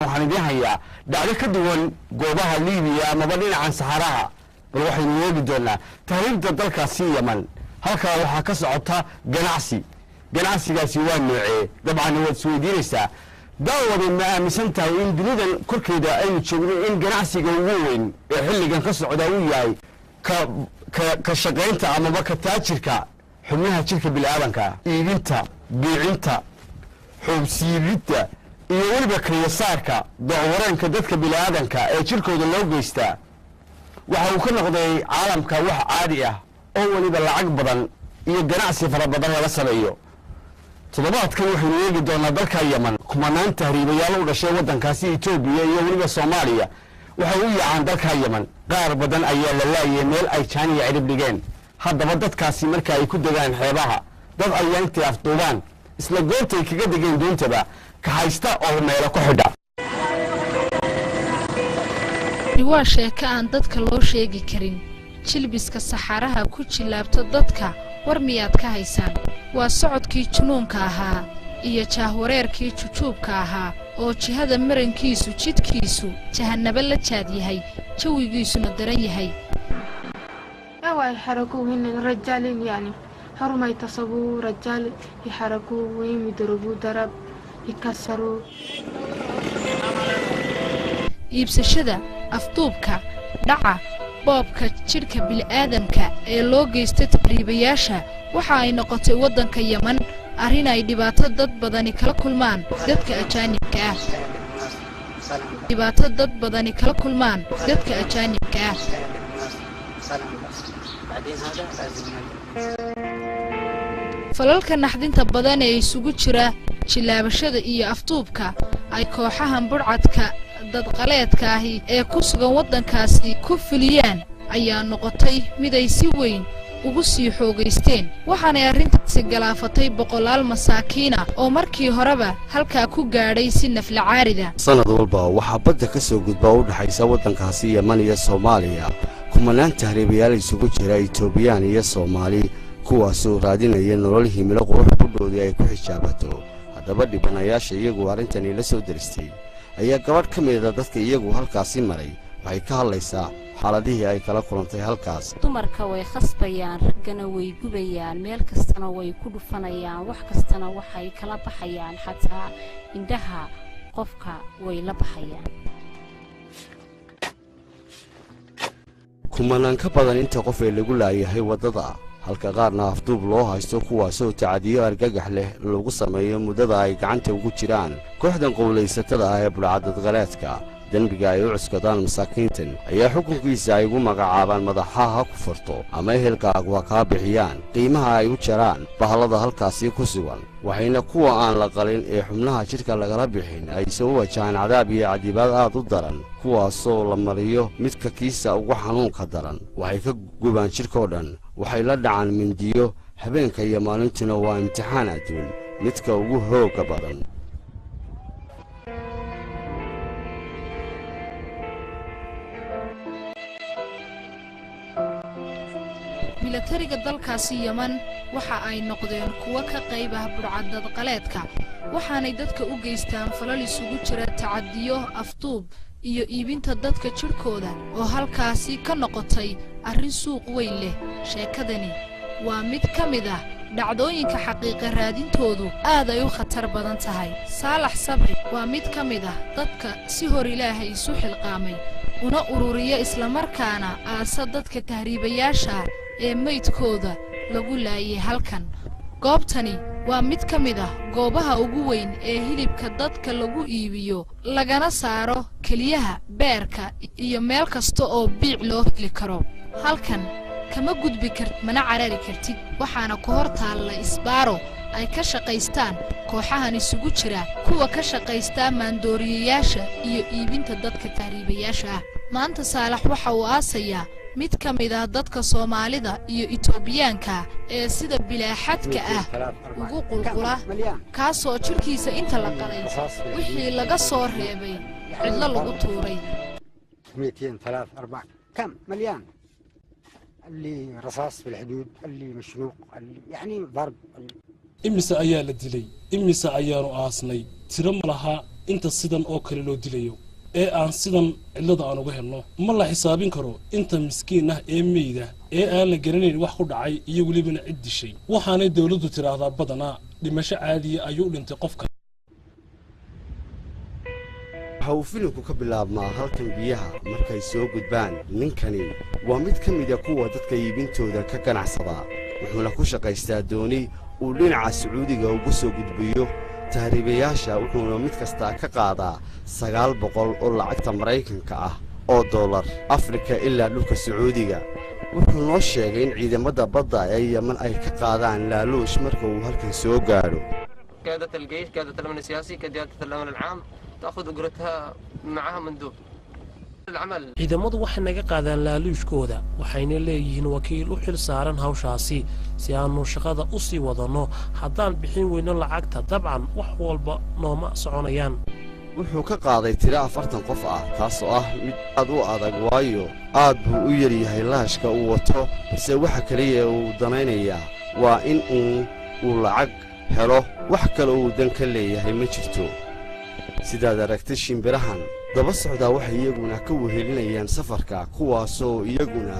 Waxaan idiin hayaa dhacdo ka duwan goobaha Liibiya amaba dhinacan Saxaraha, bal waxaynu eegi doonaa tahriibta dalkaasi Yeman. Halkaa waxaa ka socota ganacsi. Ganacsigaasi waa noocee? Dabcan waad isweydiinaysaa, daawade, ma aaminsan tahay in dunidan korkeeda aynu joogno in ganacsiga ugu weyn ee xilligan ka socdaa uu yahay ka shaqaynta amaba ka taajirka xubnaha jirka bini'aadanka, iibinta, biicinta, xuubsiibidda iyo weliba kaliyasaarka docwareenka dadka bini'aadanka ee jirkooda loo geystaa? Waxa uu ka noqday caalamka wax caadi ah oo weliba lacag badan iyo ganacsi fara badan laga sameeyo. Toddobaadkan waxaynu eegi doonaa dalka Yeman. Kumanaan tahriibayaal u dhashay waddankaasi Etoobiya iyo weliba Soomaaliya waxay u yaacaan dalka Yeman. Qaar badan ayaa la laayay meel ay jaaniya cidhib dhigeen. Haddaba dadkaasi marka ay ku degaan xeebaha, dad ayaa intay afduubaan isla goobtay kaga degeen doontaba ka haysta oo meelo ku xidha. Waa sheeko aan dadka loo sheegi karin. Jilbiska saxaraha ku jillaabta dadka, war miyaad ka haysaan? Waa socodkii junuunka ahaa iyo jaahwareerkii jujuubka ahaa oo jihada marankiisu jidhkiisu jahannabo la jaad yahay, jawigiisuna daran yahay. ايوه، يحركوه هن رجالين، يعني حرمة يتصبوا رجال يحركوه وين يضربوه ضرب يكسروا. Iibsashada, afduubka, dhaca, boobka jidhka bil'aadamka ee loo geysta tahriibayaasha waxa ay noqotay waddanka Yeman arrin ay dhibaato dad badani kala kulmaan dadka ajaanibka ah, dhibaato dad badani kala kulmaan dadka ajaanibka ah. بعدين هذا لازم Falalka naxdinta badan ee isugu jira jillaabashada iyo afduubka ay kooxahan budhcadka dadqaleedka ahi ee ku sugan waddankaasi ku fuliyaan ayaa noqotay mid ay si weyn ugu sii xoogaysteen, waxaanay arrintaasi galaafatay boqolaal masaakiina oo markii horeba halkaa ku gaadhay si naflacaarida. Sanad walba waxaa badda ka soo gudba u dhexaysa waddankaasi Yeman iyo Soomaaliya kumanaan tahriibayaal isugu jira Itoobiyaan iyo Soomaali, kuwaasoo raadinaya nolol himilo qurux qudhoodii ay ku xijaabato. Haddaba dhibanayaasha iyagu arrintani la soo deristay ayaa gabadh ka mida dadka iyagu halkaasi maray waxay ka hadlaysaa xaaladihii ay kala kulantay halkaas. Dumarka way khasbayaan, raggana way gubayaan, meel kastana way ku dhufanayaan, wax kastana waxay kala baxayaan, xataa indhaha qofka way la baxayaan. Kumanaan ka badan inta qof ee lagu laayahay waddada, halka qaarna afduub loo haysto, kuwaasoo tacadiyo argagax leh lagu sameeyo muddada ay gacanta ugu jiraan kooxdan qowlaysatada ah ee budhcadadqaleedka. Dembiga ay u cuskadaan masaakiintan ayaa xukunkiisa ay ugu magacaabaan madaxaha ha ku furto ama ehelkaagu ha kaa bixiyaan qiimaha ay u jaraan bahallada halkaasi ku sugan, waxayna kuwa aan la qalin ee xubnaha jidhka lagala bixin ay soo wajahaan cadaab iyo cadibaad aad u daran, kuwaasoo la mariyo midka kiisa ugu xanuunka daran. Waxay ka gubaan jidhkoo dhan, waxay la dhacaan mindiyo. Habeenka iyo maalintuna waa imtixaan adduun midka ugu hoogga badan. Milatariga dalkaasi Yeman waxa ay noqdeen kuwo ka qayb ah budhcadadqaleedka, waxaanay dadka u geystaan falal isugu jira tacadiyo, afduub iyo iibinta dadka jidhkooda oo halkaasi ka noqotay arrin suuq weyn leh. Sheekadani waa mid ka mid ah dhacdooyinka xaqiiqa raadintoodu aad ay u khatar badan tahay. Saalax Sabri waa mid ka mid ah dadka si hor Ilaahay isu xilqaamay una ururiya islamarkaana aasa dadka tahriibayaasha ee meydkooda lagu laayay halkan. Goobtani waa mid ka mid ah goobaha ugu weyn ee hilibka dadka lagu iibiyo, lagana saaro keliyaha, beerka iyo meel kasta oo biic loo heli karo. Halkan kama gudbi kart mana carari kartid, waxaana ku hor taalla isbaaro ay ka shaqaystaan kooxahan isugu jira kuwa ka shaqaystaa maandooriyayaasha iyo iibinta dadka tahriibayaasha ah. Maanta Saalax waxa uu aasayaa mid ka mid ah dadka Soomaalida iyo Itoobiyaanka ee sida bilaaxadka ah ugu qulqula, kaasoo jidhkiisa inta la qalay wixii laga soo reebay cidlo lagu tuuray. 200، 3، 4، كم مليان، اللي رصاص في الحدود، اللي مشنوق، اللي يعني ضرب اللي Imise ayaa la dilay? Imise ayaanu aasnay? Tiro ma laha inta sidan oo kale loo dilayo ee aan sidan cidlada aan uga helno. Ma la xisaabin karo inta miskiin ah ee meyda ee aan la garanayn wax ku dhacay iyo welibana cid dishay. Waxaanay dowladdu tidhaahdaa badanaa dhimasho caadiya ayuu dhintay qofka. Waxa uu filimku ka bilaabmaa halkan biyaha markay soo gudbaan. Ninkani waa mid ka mida kuwa dadka iibintooda ka ganacsada, wuxuuna ku shaqaystaa dooni uu dhinaca Sacuudiga ugu soo gudbiyo tahriibayaasha, wuxuuna mid kastaa ka qaadaa 900 oo lacagta Maraykanka ah oo dollar Afrika ilaa dhulka Sacuudiga. Wuxuu noo sheegay in ciidamada badda ee Yeman ay ka qaadaan laaluush marka uu halkan soo gaadho. قيادة الجيش، قيادة الأمن السياسي، قيادة الأمن العام تأخذ أجرتها، معها مندوب العمل. Ciidamadu waxay naga qaadaan laaluushkooda, waxayna leeyihiin wakiil u xil saaran hawshaasi si aanu shaqada u sii wadanno. Haddaan bixin weyno lacagta, dabcan wax walba nooma soconayaan. Wuxuu ka qaaday tiro 40 qof ah, taasoo ah mid aad u adag, waayo aad buu u yaryahay laashka uu wato, balse waxa keliya uu danaynayaa waa in uu lacag helo. Wax kale uu dan ka leeyahay ma jirto. Sidaad aragtay, shimbirahan daba socdaa waxay iyaguna ka wehelinayaan safarka, kuwaasoo iyaguna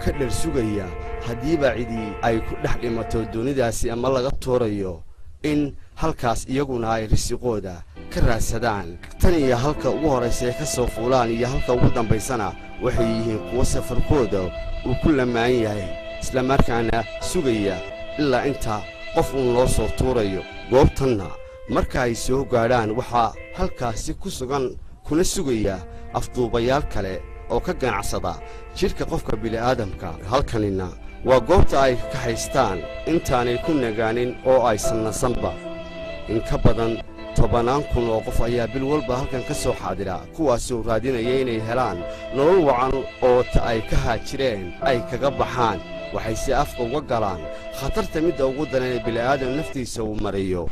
ka dhar sugaya haddiiba cidii ay ku dhex dhimato doonidaasi ama laga tuurayo, in halkaas iyaguna ay risiqooda ka raadsadaan. Tan iyo halka ugu horraysa ee ka soo fuulaan iyo halka ugu dambaysana waxay yihiin kuwo safarkooda uu ku lamaan yahay, islamarkaana sugaya ilaa inta qof uun loo soo tuurayo. Goobtanna marka ay soo gaadhaan, waxaa halkaasi ku sugan kuna sugaya afduubayaal kale oo ka ganacsada jidhka qofka bili'aadamka. Halkanina waa goobta ay ka haystaan intaanay ku nagaanin oo aysan nasanba. In ka badan tobannaan kun oo qof ayaa bil walba halkan ka soo xaadira, kuwaasoo raadinaya inay helaan nolol wacan oo ta ay ka haajireen ay kaga baxaan. Waxayse afka uga galaan khatarta midda ugu daran ee bili'aadam naftiisa uu mariyo.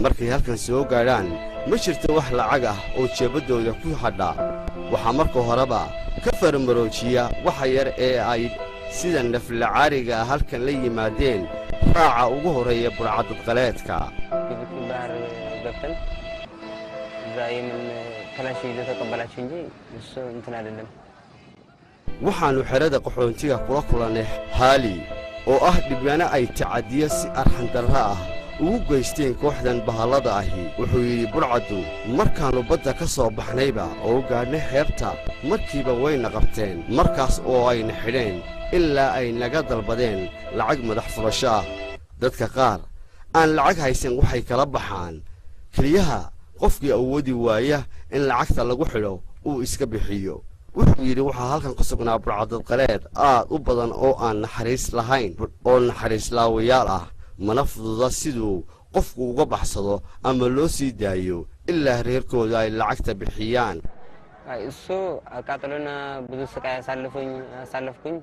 Markay halkan soo gaadhaan, ma jirto wax lacag ah oo jeebaddooda ku hadha. Waxaa marka horeba ka faramaroojiya waxa yar ee ay sida naflacaariga ah halkan la yimaadeen raaca ugu horreeya burcadadqaleedka. ባህር ገብተን እዛ የመን ከላሽ ይዞ ተቀበላቸው እንጂ እሱ እንትን አይደለም። Waxaannu xerada qaxoontiga kula kulannay Haali oo ah dhibyaano ay tacadiyo si arxandarra ah ugu geysteen kooxdan bahallada ahi. Wuxuu yidhi, burcaddu markaannu badda ka soo baxnayba oo gaadhnay xeebta, markiiba wayna qabteen, markaas oo ayna xidheen ilaa ay naga dalbadeen lacag madax furasho ah. Dadka qaar aan lacag haysan waxay kala baxaan keliyaha. Qofkii awoodi waaya in lacagta lagu xidho uu iska bixiyo. Wuxuu yidhi, waxaa halkan ku sugnaa burcadadqaleed aad u badan oo aan naxariis lahayn oo naxariislaawayaal ah, mana fududa siduu qofku uga baxsado ama loo sii daayo ilaa reerkooda ay lacagta bixiyaan. እሱ አቃጥሎና ብዙ ስቃይ አሳልፎኝ አሳለፍኩኝ።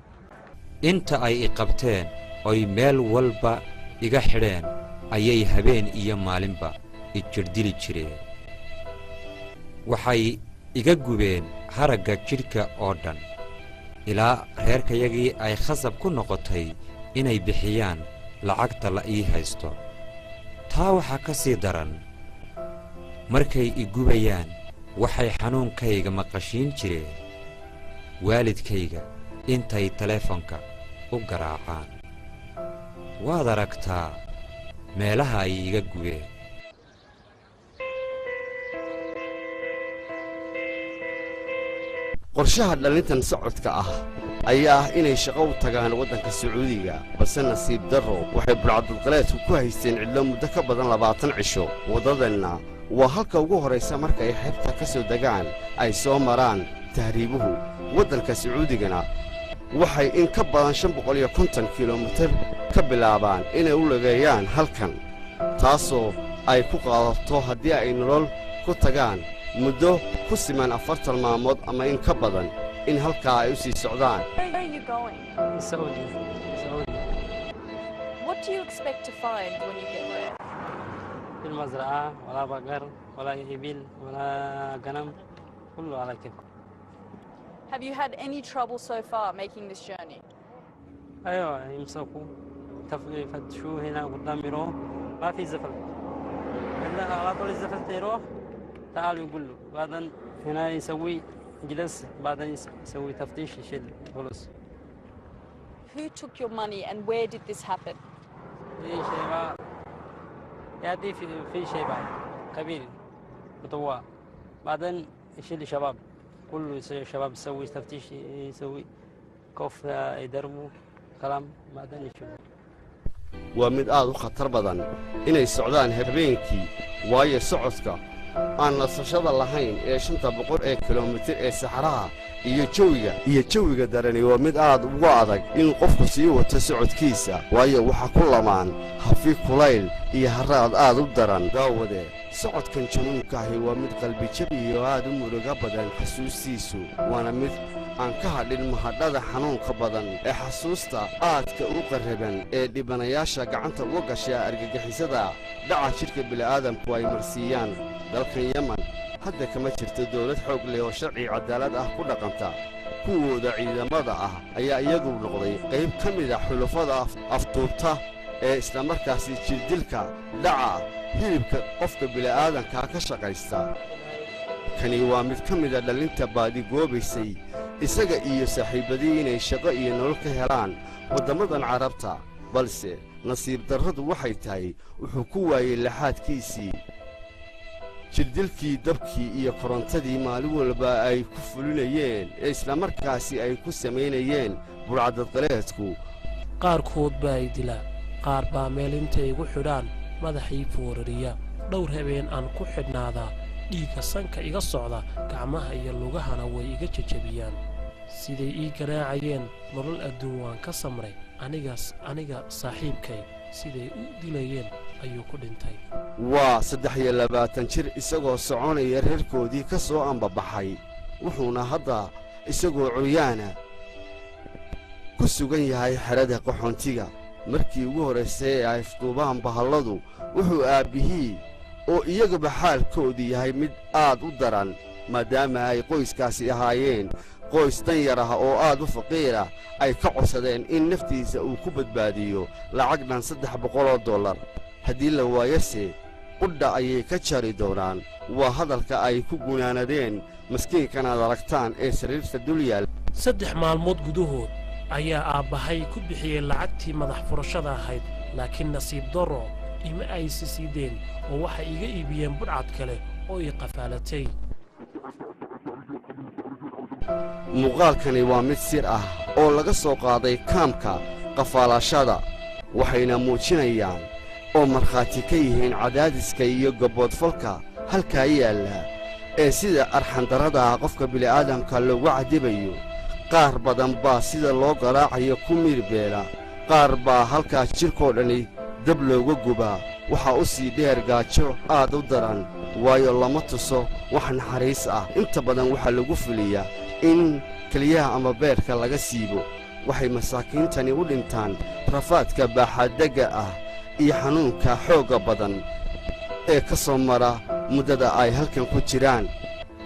Inta ay i qabteen oy meel walba iga xidheen ayay habeen iyo maalinba i jirdili jireen. Waxay iga gubeen haragga jidhka oo dhan ilaa reerkayagii ay khasab ku noqotay inay bixiyaan lacagta la ii haysto. Taa waxaa ka sii daran, markay i gubayaan waxay xanuunkayga maqashiin jireen waalidkayga intay taleefonka u garaacaan. Waad aragtaa meelaha ay iga gubeen. Qorshaha dhallintan socodka ah ayaa ah inay shaqo u tagaan waddanka Sacuudiga, balse nasiib darro waxay burcadadqaleedku ku haysteen cidlo muddo ka badan 20 cisho. Waddadanna waa halka ugu horraysa marka ay xeebta ka soo degaan ay soo maraan tahriibuhu. Waddanka Sacuudigana waxay in ka badan 550 kilomitir ka bilaabaan inay u lugeeyaan halkan, taasoo ay ku qaadato haddii ay nolol ku tagaan muddo ku siman 40 maalmood ama in ka badan in halkaa ay u sii socdaan. Where are you going? Saudi. Saudi. What do you expect to find when you get there? في المزرعة ولا بقر ولا إبل ولا غنم، كله على كيف. Have you had any trouble so far making this journey? ايوه، يمسكوا يفتشوه هنا قدام، يروح ما في زفلت الا على طول الزفلت يروح تعالوا يقول له، بعدين هنا يسوي جلس، بعدين يسوي تفتيش، يشيل فلوس. Who took your money and where did this happen? في شيء ما يأتي في شيء بعد قبيل مطوع، بعدين يشيل شباب كله، يسوي شباب يسوي تفتيش، يسوي كوف، يدربوا كلام، بعدين يشوفوا. Waa mid aad u khatar badan inay socdaan habeenkii, waayo socodka aan nasashada lahayn ee 500 ee kilomitir ee saxaraha iyo jawiga darani waa mid aad uga adag in qofku sii wato socodkiisa, waayo waxaa ku lamaan hafi, kulayl iyo harraad aad u daran. Daawade, socodkan junuunka ahi waa mid qalbijab iyo aad u murugo badan xasuustiisu, waana mid aan ka hadhin mahadhada xanuunka badan ee xasuusta aadka u qarraban ee dhibanayaasha gacanta uga gasha argagixisada dhaca jidhka bili'aadamku ay marsiiyaan. Dalkan Yemen hadda kama jirto dawlad xoog leh oo sharci cadaalad ah ku dhaqanta. Kuwooda ciidamada ah ayaa iyagu noqday qayb ka mid a xulafada afduubta ee islamarkaasi jirdilka, dhaca hilibka qofka bili'aadankaa ka shaqaysta. Kani waa mid ka mida dhallinta baadigoobaysay isaga iyo saaxiibbadii inay shaqo iyo nolol ka helaan waddammadan Carabta, balse nasiib darradu waxay tahay wuxuu ku waayey laxaadkiisii jirdilkii, dabkii iyo korontadii maalin walba ay ku fulinayeen ee islamarkaasi ay ku samaynayeen burcadadqaleedku. Qaarkood baa i dilaa, qaar baa meel intay igu xidhaan madaxii foorariya, dhowr habeen aan ku xidhnaadaa, dhiigga sanka iga socda, gacmaha iyo lugahana way iga jejebiyaan. Siday ii garaacayeen nolol adduun waan ka samray. Anigaas aniga saaxiibkay siday u dilayeen ayuu ku dhintay. Waa 23 jir isagoo soconaya reerkoodii ka soo ambabaxay, wuxuuna hadda isagoo curyaana ku sugan yahay xerada qaxoontiga. Markii ugu horraysay ee ay afduubaan bahalladu, wuxuu aabbihii oo iyagaba xaalkoodu yahay mid aad u daran, maadaama ay qoyskaasi ahaayeen qoys danyar ah oo aad u faqiira, ay ka codsadeen in naftiisa uu ku badbaadiyo lacag dhan $300. Haddii la waayose, qudha ayay ka jari doonaan, waa hadalka ay ku gunaanadeen maskiinkan aad aragtaan ee sariirta dul yaal. 3 maalmood gudahood ayaa aabbahay ku bixiyey lacagtii madax furashada ahayd, laakiin nasiib darro ima aysi siideen oo waxay iga iibiyeen budhcad kale oo ii qafaalatay. Muuqaalkani waa mid sir ah oo laga soo qaaday kaamka qafaalashada, waxayna muujinayaan oo markhaati ka yihiin cadaadiska iyo gabboodfalka halkaa yaalla ee sida arxandarrada ah qofka bili'aadamka loogu cadibayo. Qaar badan baa sida loo garaacayo ku miirbeela, qaar baa halkaas jidhkoo dhani dab looga gubaa. Waxaa u sii dheer gaajo aad u daran, waayo lama tuso wax naxariis ah. Inta badan waxaa lagu fuliyaa in keliyaha ama beerka laga siibo. Waxay masaakiintani u dhintaan rafaadka baaxaddegga ah iyo xanuunka xoogga badan ee ka soo mara muddada ay halkan ku jiraan.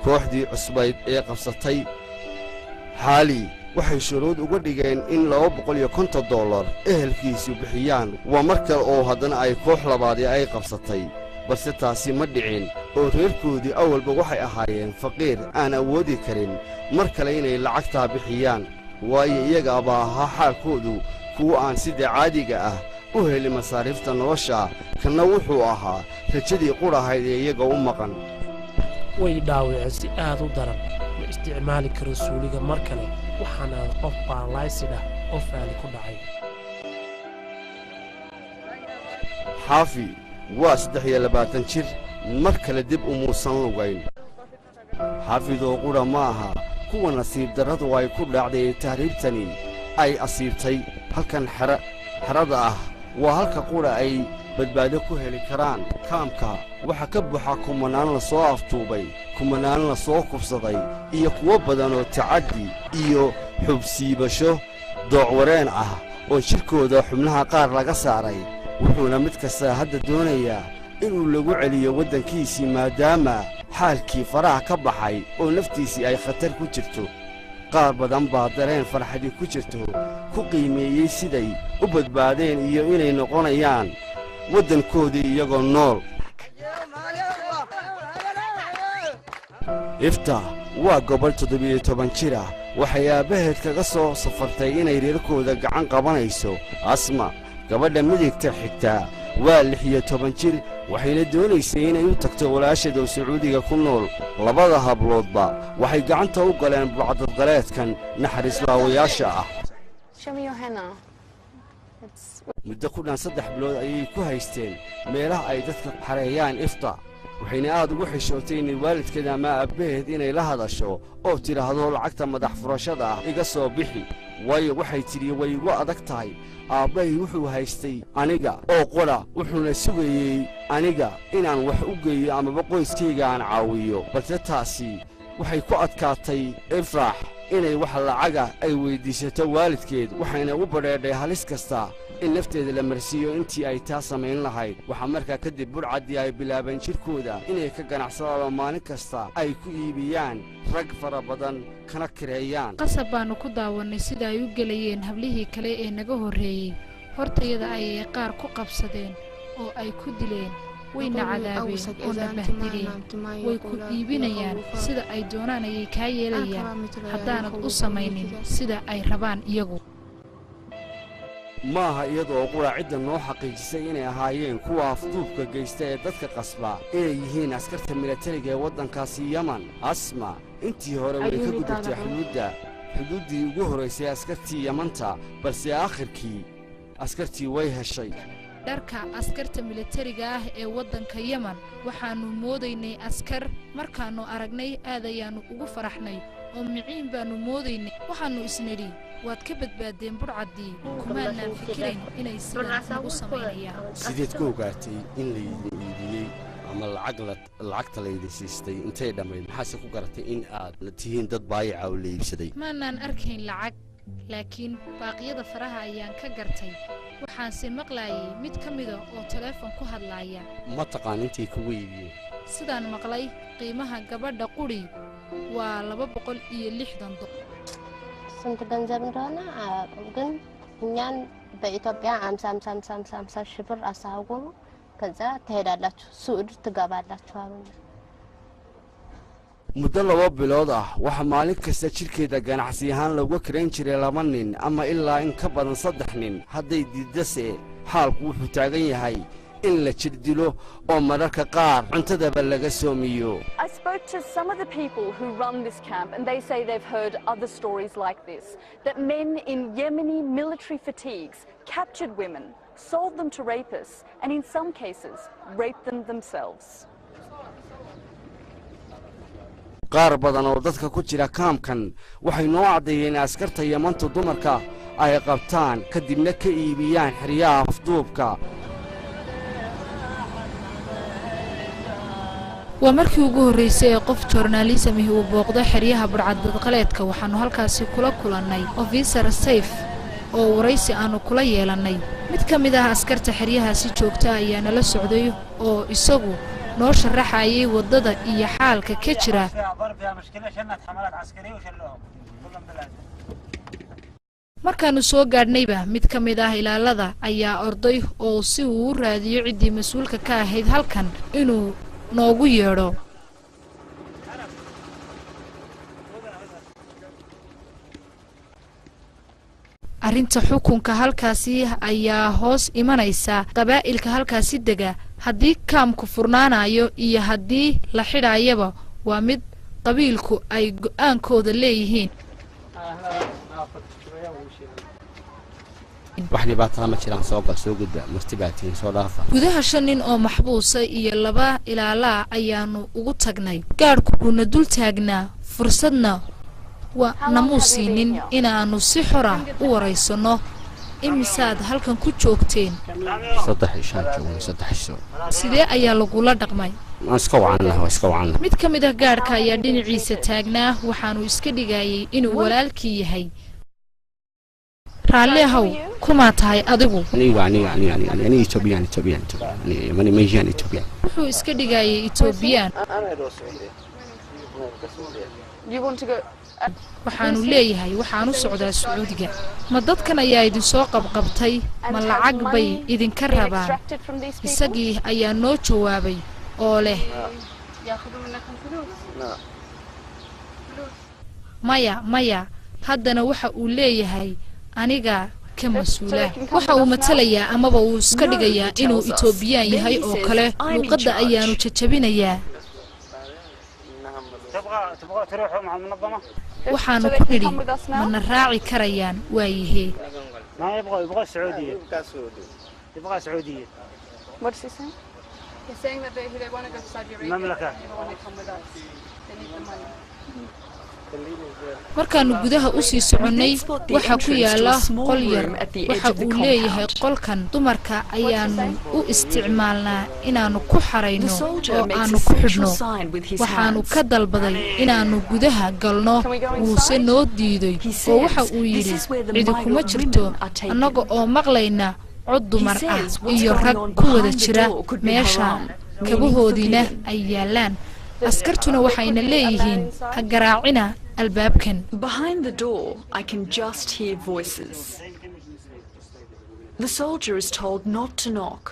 Kooxdii cusbayd ee qabsatay Xaali waxay shuruud uga dhigeen in $250 ehelkiisu bixiyaan. Waa mar kale oo haddana ay koox labaadii ay qabsatay, balse taasi ma dhicin oo reerkoodii awalba waxay ahaayeen faqiir aan awoodi karin mar kale inay lacagtaa bixiyaan, waayo iyagaabaa ahaa xaalkoodu kuwo aan sida caadiga ah u helin masaariifta nolosha. Kanna wuxuu ahaa rajadii qudhahayd ee iyaga u maqan. Way dhaawaceen si aad u daran. Ma isticmaali karo suuliga mar kale. Waxaan aad qof paralyzed ah oo faali ku dhacay. Xaafi waa 23 jir, mar kale dib umuusan lugayn. Xaafidoo qudha ma aha kuwa nasiib darradu ay ku dhacday ee tahriibtani ay asiibtay. Halkan xerada ah waa halka qudha ay badbaado ku heli karaan. Kaamka waxaa ka buuxa kumanaan la soo aftuubay, kumanaan la soo kubsaday iyo kuwo badan oo tacaddi iyo xubsiibasho doocwareen ah oo jidhkooda xubnaha qaar laga saaray. Wuxuuna mid kastaa hadda doonayaa inuu lagu celiyo waddankiisii, maadaama xaalkii faraha ka baxay oo naftiisii ay khatar ku jirto. Qaar badan baa dareen farxadi ku jirto ku qiimeeyey siday u badbaadeen iyo inay noqonayaan waddankoodii iyagoo nool. Ifta waa gobol 17 jir ah. Waxay aabbaheed kaga soo safartay inay reerkooda gacan qabanayso. Asma, gabadha midigta xigtaa, waa 16 jir, waxayna doonaysay inay u tagto walaasheed oo Sacuudiga ku nool. Labada habloodba waxay gacanta u galeen burcadadqaleedkan naxariislaawayaasha ah. Show me your henna. It's Muddo ku dhan 3 bilood ayay ku haysteen meelaha ay dadka xareeyaan Ifta, waxayna aad ugu xishootay inay waalidkeed ama aabbaheed inay la hadasho oo tidhaahdo, "Lacagta madax furashada ah iga soo bixi," waayo waxay tidhi, "Way igu adag tahay. Aabbahay wuxuu haystay aniga oo qora, wuxuuna sugayey aniga inaan wax u geeyo amaba qoyskayga aan caawiyo." Balse taasi waxay ku adkaatay Ifraax inay wax lacaga ay weyddiisato waalidkeed, waxayna u badheedhay halis kasta in nafteeda la marsiiyo intii ay taa samayn lahayd. Waxaa markaa kadib burcaddii ay bilaabeen jidhkooda inay ka ganacsadaan oo maalin kasta ay ku iibiyaan rag fara badan kana kireeyaan. Qasab baannu ku daawannay sida ay u gelayeen hablihii kale ee naga horreeyey. Hortayada ayay qaar ku qabsadeen oo ay ku dileen. Wayna cadaabeen oo na bahdileen. Way ku iibinayaan, sida ay doonaan ayay kaa yeelayaan haddaanad u samaynin sida ay rabaan iyagu. Maaha iyadoo qura cidda noo xaqiijisay inay ahaayeen kuwa afduubka geysta ee dadka qasba inay yihiin askarta milatariga ee waddankaasi Yeman. Asma intii hore way ka gudubtay xuduudda, xuduuddii ugu horraysay askartii Yamanta, balse aakhirkii askartii way heshay. Dharka askarta milatariga ah ee waddanka Yeman waxaannu moodaynay askar. Markaannu aragnay aad ayaannu ugu faraxnay oo miciin baannu moodaynay. Waxaannu isnidhi, "Waad ka badbaadeen burcaddii." Kumaanaan fikirayn inay sidan nagu samaynayaan. Sideed ku ogaatay in laydin iibiyey ama lacag lacagta laydin siistay intay dhammayd? Maxaase ku garatay in aad tihiin dad baayica oo la iibsaday? Maanaan arkayn lacag, laakiin baaqyada faraha ayaan ka gartay. Waxaanse maqlaayay mid ka mida oo teleefon ku hadlaaya. Ma taqaan intay kugu iibiyeen? Sidaan maqlay, qiimaha gabadha quri waa 260. ስንት ገንዘብ እንደሆነ አያውቅም፣ ግን እኛን በኢትዮጵያ 50 50 50 50 ሺህ ብር አሳውቁ፣ ከዛ ትሄዳላችሁ ስዑድ ትገባላችሁ አሉ። Muddo 2 bilood ah waxaa maalin kasta jidhkeeda ganacsi ahaan looga karayn jiray laba nin ama ilaa in ka badan saddex nin. Hadday diiddase, xaalku wuxuu taagan yahay in la jidh dilo oo mararka qaar cuntadaba laga soomiyo. I spoke to some of the people who run this camp, and they say they've heard other stories like this, that men in Yemeni military fatigues captured women, sold them to rapists, and in some cases, raped them themselves. Qaar badan oo dadka ku jira kaamkan waxay noo caddeeyeen askarta Yamantu dumarka ay qabtaan kadibna ka iibiyaan xeryaha afduubka. Waa markii ugu horreysay ee qof joornaalisamihi uu booqdo xeryaha burcadbadqaleedka. Waxaannu halkaasi kula kulannay officer Sayf oo waraysi aanu kula yeelannay. Mid ka mid ah askarta xeryahaasi joogta ayaa nala socday oo isagu noo sharaxayay waddada iyo xaalka ka jira. ضرب فيها مشكله، شنت حملات عسكريه وشلوهم كلهم بالعدل. Markaannu soo gaadhnayba, mid ka mid ah ilaalada ayaa orday oo si uu u raadiyo ciddii mas-uulka ka ahayd halkan inuu noogu yeedho. Arrinta xukunka halkaasi ayaa hoos imanaysa qabaa'ilka halkaasi dega. Haddii kaamku furnaanayo iyo haddii la xidhaayaba waa mid qabiilku ay go'aankooda leeyihiin. Wax dhibaatada ma jiraan. Soo gal, soo gudba, marti baa tihiin, soo dhaafa. Gudaha shan nin oo maxbuusa iyo laba ilaalaa ayaanu ugu tagnay. Gaadhku wuuna dul taagnaa, fursadna waa namuu siinin inaannu si xora u waraysanno. Imisaad halkan ku joogteen? 3 ishaan joognay, 3 isho. Sidee ayaa lagula dhaqmay? Waan iska wacan laha, waa iska wacan laha. Mid ka mid ah gaadhka ayaa dhinaciisa taagnaa, waxaanu iska dhigayay inuu walaalkii yahay. Raalli ahow, kumaa tahay adigu? Aniga, aniga, aniga, aniga, aniga Ethiopian, Ethiopian, Ethiopian, aniga Yamani meeshaan Ethiopian. Wuxuu iska dhigayay Etoobiyaan. You want to go? Waxaanu leeyahay waxaan u socdaa Sacuudiga. Ma dadkan ayaa idinsoo qabqabtay? Ma lacag bay idinka rabaan? Isagii ayaa noo jawaabay oo leh, "Maya, maya." Haddana waxa uu leeyahay aniga ka mas-uula. Waxa uu matalayaa amaba uu iska dhigayaa inuu Itoobiyaan yahay oo kale. Luuqadda ayaanu jajabinayaa. Waxaanu ku nidhi, "Mana raaci karayaan?" Waayahee. ما يبغى يبغى السعودية، يبغى سعودية. What's he saying? He's saying that they want to go to Saudi Arabia. المملكة. They don't want to come with us. They need the money. Markaannu gudaha u sii soconnay, waxaa ku yaala qol yar. Waxa uu leeyahay, "Qolkan dumarka ayaannu u isticmaalnaa inaannu ku xarayno oo aannu ku xidhno." Waxaannu ka dalbaday inaannu gudaha galno, wuuse noo diiday oo waxa uu yidhi cidi kuma jirto. Annaga oo maqlayna cod dumar ah iyo rag ku wada jira meesha, kabahoodiina ay yaallaan, askartuna waxayna leeyihiin, "Ha garaacina albaabkan." Behind the door, I can just hear voices. The soldier is told not to knock.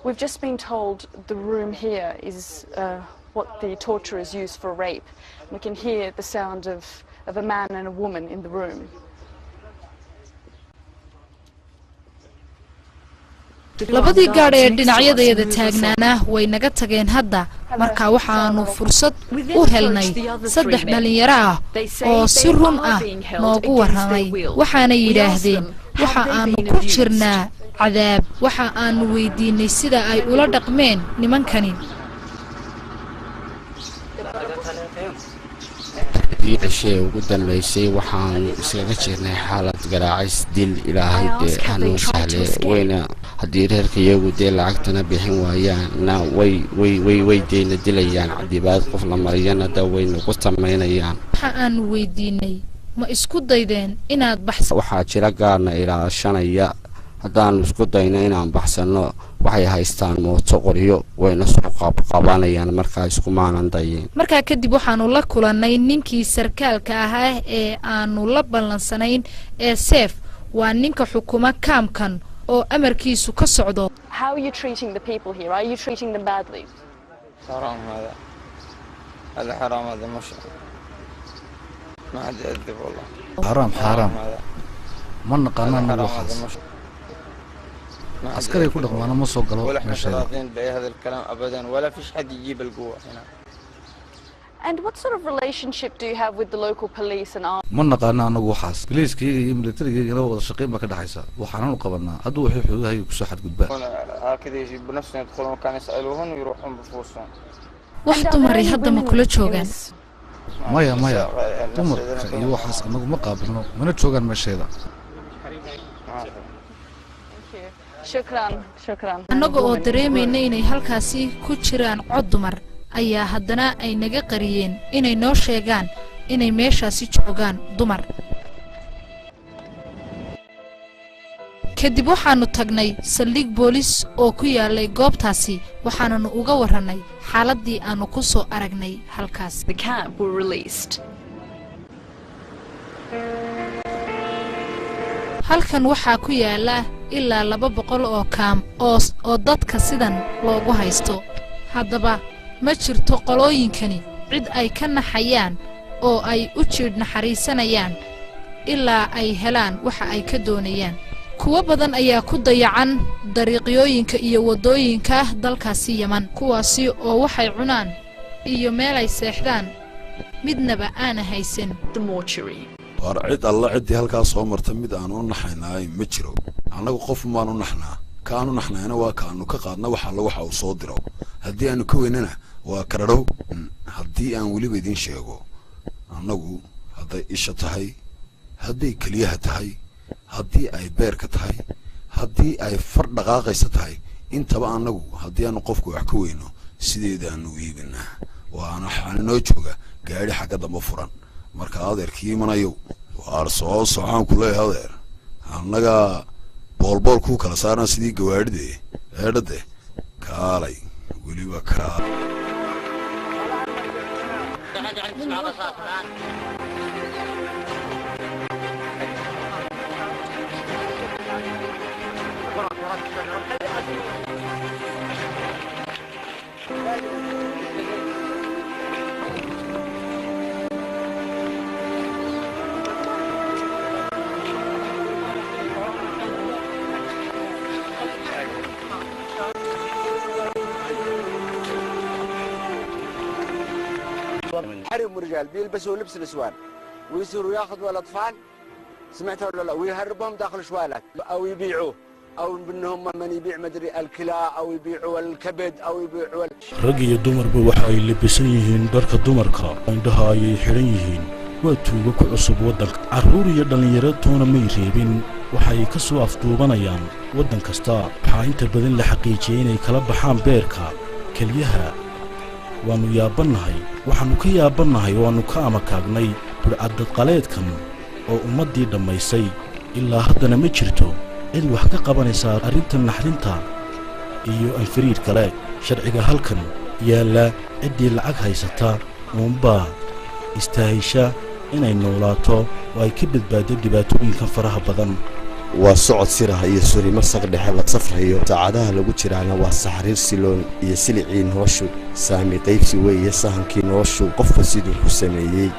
We've just been told the room here is what the torturers use for rape. We can hear the sound of a man and a woman in the room. Labadii gaadh ee dhinacyadayada taagnaana way naga tageen hadda. Marka waxaanu fursad u helnay saddex dhallinyaro ah oo si run ah noogu warramay. Waxaana yidhaahdeen, "Waxa aanu ku jirnaa cadaab." Waxa aanu weydiinay sida ay ula dhaqmeen nimankani. Dii cishee ugu dambaysay waxaanu iskaga jirnay xaalad garaacis, dil. Ilaahay dee hanuu sahle. Wayna haddii reerka iyagu dee lacagtana bixin waayaanna, way way way way deyna dilayaan, cadibaad qof la mariyana da way nagu samaynayaan. Waxa aanu weydiinay, ma isku daydeen inaad baxs Waxaa jira gaarna ilaashanaya. Haddaanu isku dayno inaan baxsanno, waxay haystaan mooto, qoryo, wayna soo qabqabanayaan. Markaa iskumaanan dayin. Markaa kadib waxaanu la kulannay ninkii sarkaalka ahaa ee aanu la ballansanayn ee Seef. Waa ninka xukuma kaamkan oo amarkiisu ka socdo. How are you treating the people here? Are you treating them badly? حرام هذا، هذا حرام، هذا مش ما حد يعذب والله. Xaaraam, xaaraam. هذا Ma naqaano anagu حرام waxaas. هذا مش ما حد Askariga ku يعذب. dhaqmaana ma soo galo ولا احنا meesheeda. راضين بهذا الكلام ابدا، ولا فيش حد يجيب القوة هنا. And what sort of relationship do you have with the local police and army? Ma naqaano anagu waxaas. Biliiskayga iyo militarigayga wada shaqayn baa ka dhexaysa. Waxaananu qabanaa hadduu waxay xuduudahayga kusoo xadgudbaan. هكذا يجيبوا نفسهم يدخلون مكان يسألوهن ويروحون بفلوسهم. Wax dumaray hadda ma kula joogaan? Maya, maya, dumarka iyo waxaas anagu ma qaabilno, mana joogaan meesheeda. Shukran, shukran. Annaga oo dareemayna inay halkaasi ku jiraan cod dumar ayaa haddana ay naga qariyeen inay noo sheegaan inay meeshaasi joogaan dumar. Kadib waxaannu tagnay saldhig boolis oo ku yaalay goobtaasi, waxaananu uga warrannay xaaladdii aannu ku soo aragnay halkaas. The camp were released. Halkan waxaa ku yaala ilaa 200 oo kaam oo dadka sidan loogu haysto. Haddaba ma jirto qolooyinkani cid ay ka naxayaan oo ay u jiidh naxariisanayaan ilaa ay helaan waxa ay ka doonayaan. Kuwo badan ayaa ku dayacan dariiqyooyinka iyo waddooyinka dalkaasi Yaman, kuwaasi oo waxay cunaan iyo meelay seexdaan midnaba aana haysan. The mortuary. Waar cid alla ciddii halkaa soo marta mid aan u naxaynaay ma jiro. Annagu qof baan u naxnaa. Ka aan u naxnayna waa kaanu ka qaadna wax alla waxa uu soo diro. Haddii aanu ka weynana waa karadhow. Haddii aan weliba idiin sheego, annagu hadday isha tahay, hadday keliyaha tahay, haddii ay beerka tahay, haddii ay far dhaqaaqaysa tahay, intaba annagu haddii aanu qofku wax ka weyno sideedaanu iibinaa. Waana waxaana noo jooga gaadhi xagga dambe furan. Marka adeerkii imanayow, waar soo socaan ku leeyahay adeer. Annagaa boolbool kuu kala saarna sidii gawaadhide eedhade. Kaalay weliba kaa. تسمع الرصاص الان. حريم ورجال بيلبسوا لبس نسوان ويصيروا ياخذوا الاطفال، سمعتها ولا لا؟ ويهربهم داخل شوالات او يبيعوه، او انهم من يبيع مدري الكلى او يبيعوا الكبد او يبيعوا. Rag iyo dumarba waxa ay labisan yihiin dharka dumarka, indhaha ayay xidhan yihiin. Waa tuugo ku cusub waddanka, carruur iyo dhallinyaro toona may reebin. Waxay ka soo afduubanayaan waddan kasta. Waxaa inta badan la xaqiijiyey inay kala baxaan beerka, keliyaha. Waannu yaabannahay, waxaannu ka yaabannahay, waannu ka amakaagnay budhcadadqaleedkan oo ummaddii dhammaysay. Ilaa haddana ma jirto cid wax ka qabanaysa arrinta naxdinta iyo anfiriir kale. Sharciga halkan yaalla, ciddii lacag haysata uunbaa istaahisha inay noolaato oo ay ka badbaaddo dhibaatooyinkan faraha badan. Waa socod siraha iyo surimo saq dhexe la safrayo, saacadaha lagu jiraana waa saxriir siloon iyo silicii noloshu. Saami qaybsi weeye sahankii noloshu, qofka siduu ku sameeyey.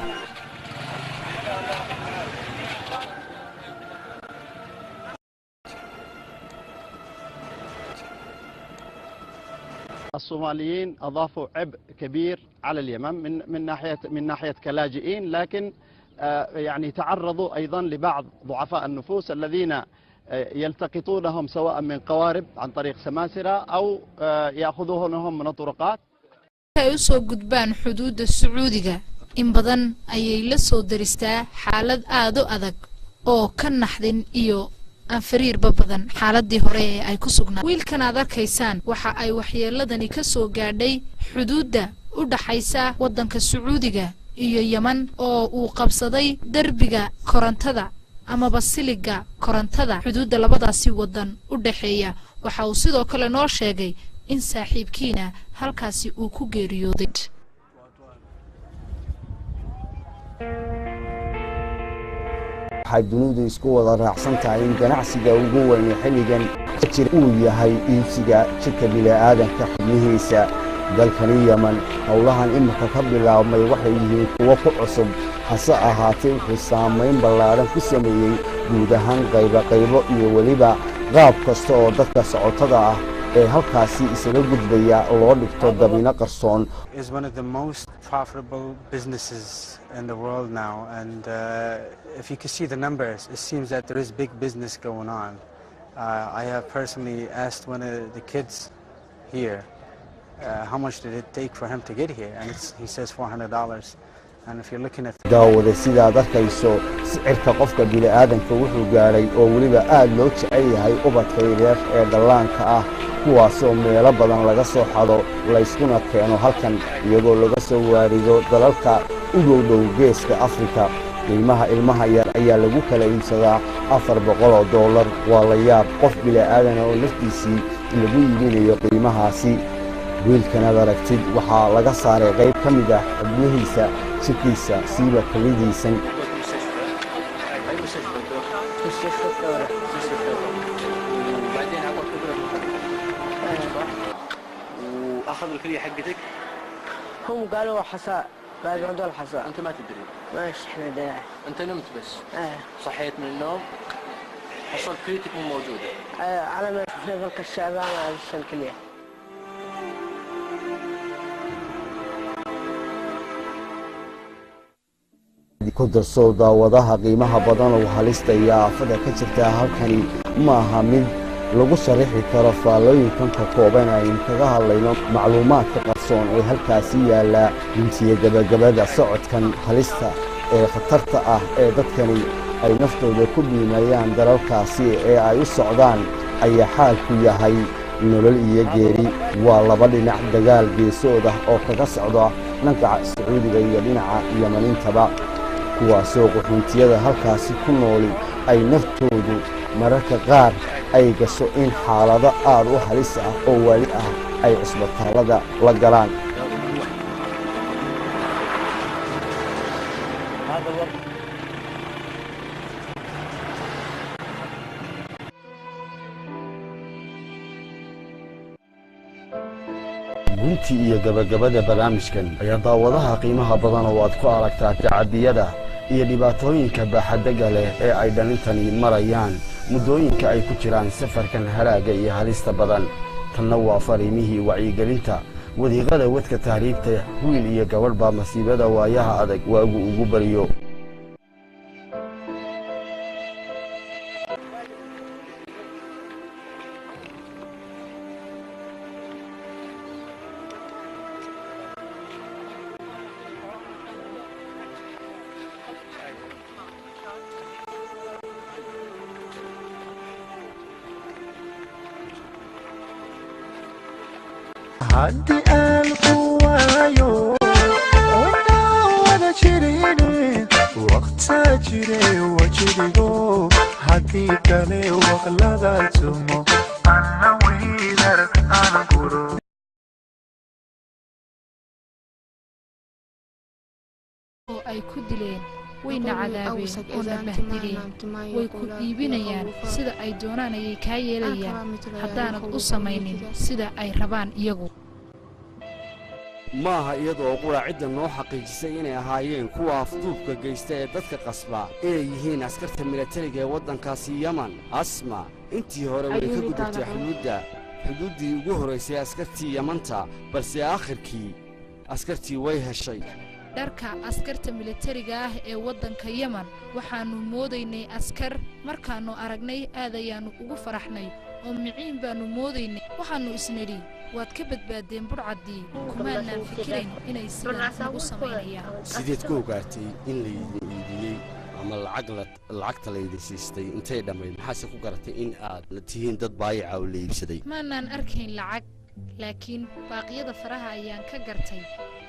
الصوماليين أضافوا عبء كبير على اليمن من ناحية كلاجئين، لكن يعني تعرضوا أيضا لبعض ضعفاء النفوس الذين يلتقطونهم سواء من قوارب عن طريق سماسرة أو يأخذونهم من الطرقات. Ay u soo gudbaan xuduudda Sacuudiga, in badan ayay la soo daristaa xaalad aad u adag oo ka naxdin iyo anfariirba badan xaaladii hore ee ay ku sugnaa. Wiilkan aad arkaysaan waxa ay waxyeeladani ka soo gaadhay xuduudda u dhaxaysa waddanka Sacuudiga iyo Yeman, oo uu qabsaday derbiga korontada amaba siliga korontada xuduudda labadaasi waddan u dhaxeeya. Waxa uu sidoo kale noo sheegay in saaxiibkiina halkaasi uu ku geeriyooday. Waxay dunidu isku wada raacsan tahay in ganacsiga ugu weyn ee xilligan jir uu yahay iibsiga jidhka bini'aadanka xubnihiisa. Dalkani Yeman howlahan iminka ka bilaabmay waxay yihiin kuwo ku cusub, hase ahaatee wuxuu saamayn ballaadhan ku sameeyey guud ahaan qaybo qaybo iyo weliba qaab kasta oo dadka socotada ah ee halkaasi isaga gudbaya loo dhigto dabino qarsoon. Is one of the most profitable businesses in the world now. And if you can see the numbers, it seems that there is big business going on. I have personally asked one of the kids here how much did it take for him to get here, and he says $400. And if you're looking at Daawade, sidaad arkayso, sicirka qofka bini'aadanka wuxuu gaadhay oo weliba aad loo jecel yahay ubadka yaryar ee dhallaanka ah, kuwaasoo meelo badan laga soo xado, layskuna keeno halkan iyagoo laga soo waarido dalalka u dhow dhow Geeska Afrika. Qiimaha ilmaha yar ayaa lagu kala iibsadaa $400. Waa la yaab, qof bini'aadana oo naftiisii lagu iibinayo qiimahaasi. Wiilkanaad aragtid waxaa laga saaray qayb ka mid ah xubnihiisa jirkiisa, siiba kelidiisan. اي مستشفى؟ مستشفى الثورة. مستشفى الثورة، وبعدين اعطوك ابرة مخدر، صح؟ واخذوا الكلية حقتك؟ هم قالوا حصى، قالوا عندهم الحصى. انت ما تدري؟ ماشي، احنا داعي. انت نمت بس؟ اه. صحيت من النوم حصلت كليتك مو موجودة؟ آه، على ما شفنا في الكشافة ما الكلية. Ku darso, daawadaha qiimaha badan oo halista iyo aafada ka jirta halkani ma aha mid lagu sharaxi karo faallooyinkan ka kooban aynu kaga hadlayno macluumaadka qarsoon ee halkaasi yaalla. Guntiya gabagabada, socodkan halista ee khatarta ah ee dadkani ay naftooda ku dhiimayaan dalalkaasi ee ay u socdaan ayaa xaalku yahay nolol iyo geeri. Waa laba dhinac dagaal geesood ah oo kaga socda dhanka Sacuudiga iyo dhinaca Yamaniintaba, kuwaasoo qaxoontiyada halkaasi ku nooli ay naftoodu mararka qaar ay gasho in xaalado aad u halis ah oo waali ah ay cusbitaallada la galaan. هذا الوضع. Guntii iyo gabagabada barnaamijkan ayaa daawadaha qiimaha badan oo aad ku aragtaa tacadiyada iyo dhibaatooyinka baaxadega leh ee ay dhalintani marayaan muddooyinka ay ku jiraan safarkan halaaga iyo halista badan. Tanna waa fariimihii wacyigelinta wadiiqada wadka tahriibta, wiil iyo gabadh baa masiibada waayaha adag waagu ugu baryo. Haddii aan ku waayo wada jirine waqtaa jire wajirigo haddii kale waqlada tumo anna wiilar aan guro. Oo ay ku dileen, wayna cadaabeen oo na bahdileen. Way ku iibinayaan, sida ay doonaan ayay kaa yeelayaan haddaanad u samaynin sida ay rabaan iyagu. Maaha iyadoo qura cidda noo xaqiijisay inay ahaayeen kuwa afduubka geysta ee dadka qasba inay yihiin askarta milatariga ee waddankaasi Yaman. Asma intii hore way ka gudubtay xuduudda, xuduuddii ugu horraysay askartii Yamanta, balse aakhirkii askartii way heshay. Dharka askarta milatariga ah ee waddanka Yeman waxaannu moodaynay askar. Markaannu aragnay aad ayaannu ugu faraxnay oo miciin baannu moodaynay. Waxaannu isnidhi waad ka badbaadeen budhcaddii, kumaanaan fikirayn inay sidan nagu samaynayaan. Sideed ku ogaatay in laydin iibiyey ama lacag lacagta laydin siistay intay dhammayd? Maxaase ku garatay in aad tihiin dad baayica oo la iibsaday? Maanaan arkayn lacag, laakiin baaqyada faraha ayaan ka gartay.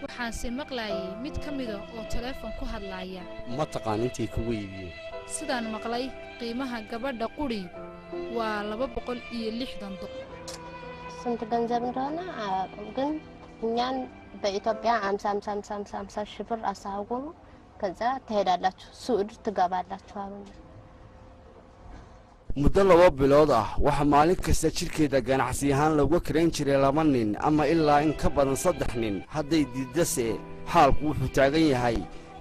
Waxaanse maqlaayay mid ka mida oo teleefon ku hadlaaya. Ma taqaan intay kugu iibiyeen? Sidaan maqlay qiimaha gabadha quri waa $260. ስንት ገንዘብ እንደሆነ አያውቅም፣ ግን እኛን በኢትዮጵያ 50 50 50 50 50 ሺህ ብር አሳውሩ፣ ከዛ ትሄዳላችሁ ሱዑድ ትገባላችሁ አሉ። Muddo 2 bilood ah waxaa maalin kasta jidhkeeda ganacsi ahaan looga karayn jiray laba nin ama ilaa in ka badan saddex nin. Hadday diiddase xaalku wuxuu taagan yahay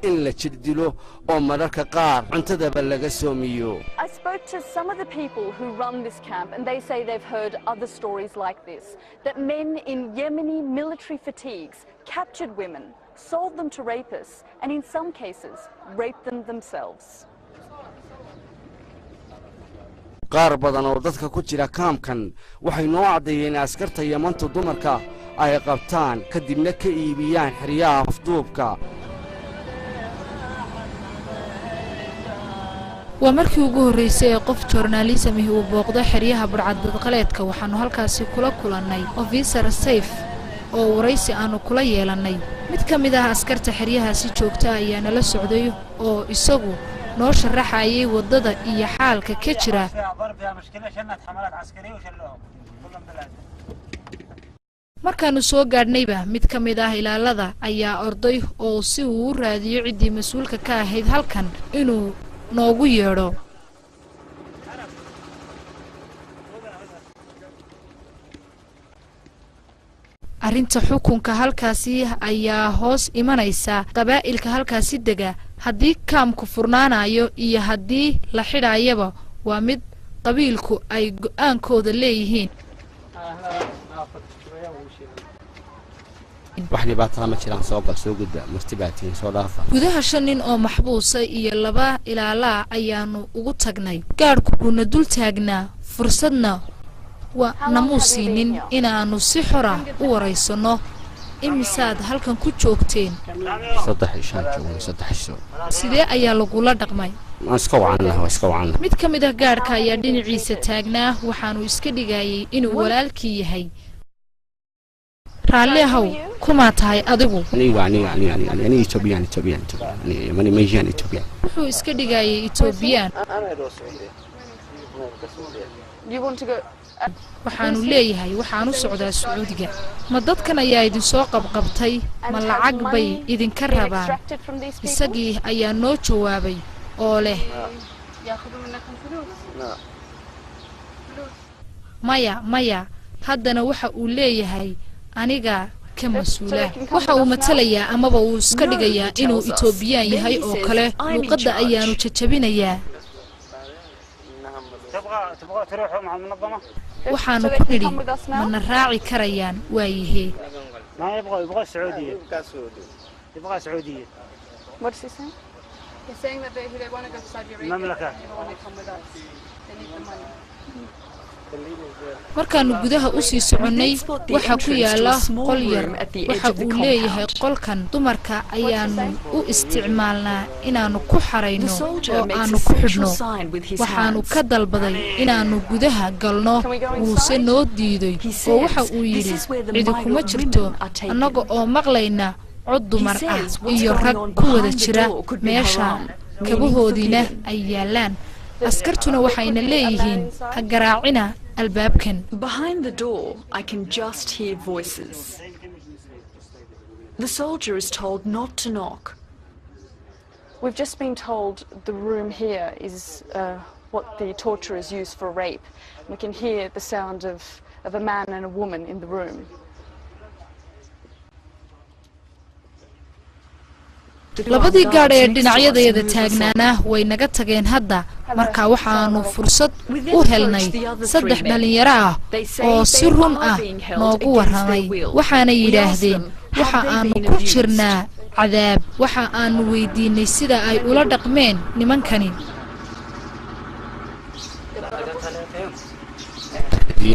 in la jidh dilo oo mararka qaar cuntadaba laga soomiyo. I spoke to some of the people who run this camp, and they say they've heard other stories like this, that men in Yemeni military fatigues captured women, sold them to rapists, and in some cases, raped them themselves. Qaar badan oo dadka ku jira kaamkan waxay noo caddeeyeen in askarta Yamanta dumarka ay qabtaan kadibna ka iibiyaan xeryaha afduubka. Waa markii ugu horreysay ee qof joornaalisamihi uu booqdo xeryaha budhcadbadqaleedka. Waxaannu halkaasi kula kulannay officer Sayf oo waraysi aanu kula yeelannay. Mid ka mid ah askarta xeryahaasi joogta ayaa nala socday oo isagu noo sharaxayay waddada iyo xaalka ka jira. ضرب فيها مشكلة شنت حملات عسكرية وشلوهم كلهم بالعدل. Markaannu soo gaadhnayba mid ka mid ah ilaalada ayaa orday oo si uu u raadiyo ciddii mas-uulka ka ahayd halkan inuu noogu yeedho. Arrinta xukunka halkaasi ayaa hoos imanaysa qabaa'ilka halkaasi dega. Haddii kaamku furnaanayo iyo haddii la xidhaayaba waa mid qabiilku ay go'aankooda leeyihiin. Wax dhibaataa ma jiraan, soo gal, soo gudba, marti baa tihiin, soo dhaafa. Gudaha shan nin oo maxbuusa iyo laba ilaalaa ayaanu ugu tagnay. Gaadhku wuuna dul taagnaa, fursadna wa namuu siinin inaannu si xora u waraysanno. Imisaad halkan ku joogteen? 3 ishaan joogno, 3 isho. Sidee ayaa lagula dhaqmay? Waan iska wacannaha, waa iska wacannaha. Mid ka mid ah gaadhka ayaa dhinaciisa taagnaa, waxaanu iska dhigayay inuu walaalkii yahay. Raalli ahow, kumaa tahay adigu? Aniga aniga aniga aniga aniga Ethiopian, Ethiopian, Ethiopian, aniga Yamani ma Ethiopian. Wuxuu iska dhigayay Etoobiyaan. You want to go? Waxaanu leeyahay waxaan u socdaa Sacuudiga. Ma dadkan ayaa idinsoo qabqabtay? Ma lacag bay idinka rabaan? Isagii ayaa noo jawaabay oo leh, ياخذوا منكم فلوس؟ Maya, maya. Haddana waxa uu leeyahay aniga ka mas-uula. Waxa uu matalayaa amaba uu iska dhigayaa inuu Itoobiyaan yahay oo kale. Luuqadda ayaanu jajabinayaa. تبغى تبغى تروحوا مع المنظمة؟ Waxaanu ku nidhi, mana raaci karayaan waayihee? ما يبغى، يبغى السعودية، يبغى سعودية. What is he saying? He's saying that they want to go to Saudi Arabia. المملكة. They don't want to come with us. They need the money. Markaannu gudaha u sii soconnay, waxaa ku yaala qol yar. Waxa uu leeyahay qolkan dumarka ayaannu u isticmaalnaa inaannu ku xarayno oo aannu ku xidhno. Waxaannu ka dalbaday inaannu gudaha galno, wuuse noo diiday oo waxa uu yidhi cidi kuma jirto. Annaga oo maqlayna cod dumar ah iyo rag ku wada jira meesha, kabahoodiina ay yaallaan, askartuna waxayna leeyihiin ha garaacina albaabkan. Behind the door, I can just hear voices. The soldier is told not to knock. We've just been told the room here is what the torturers use for rape. We can hear the sound of a man and a woman in the room. Labadii gaadh ee dhinacyadayada taagnaana way naga tageen hadda. Marka waxaanu fursad u helnay saddex dhallinyaro ah oo si run ah noogu warramay. Waxaana yidhaahdeen waxa aanu ku jirnaa cadaab. Waxa aanu weydiinay sida ay ula dhaqmeen nimankani.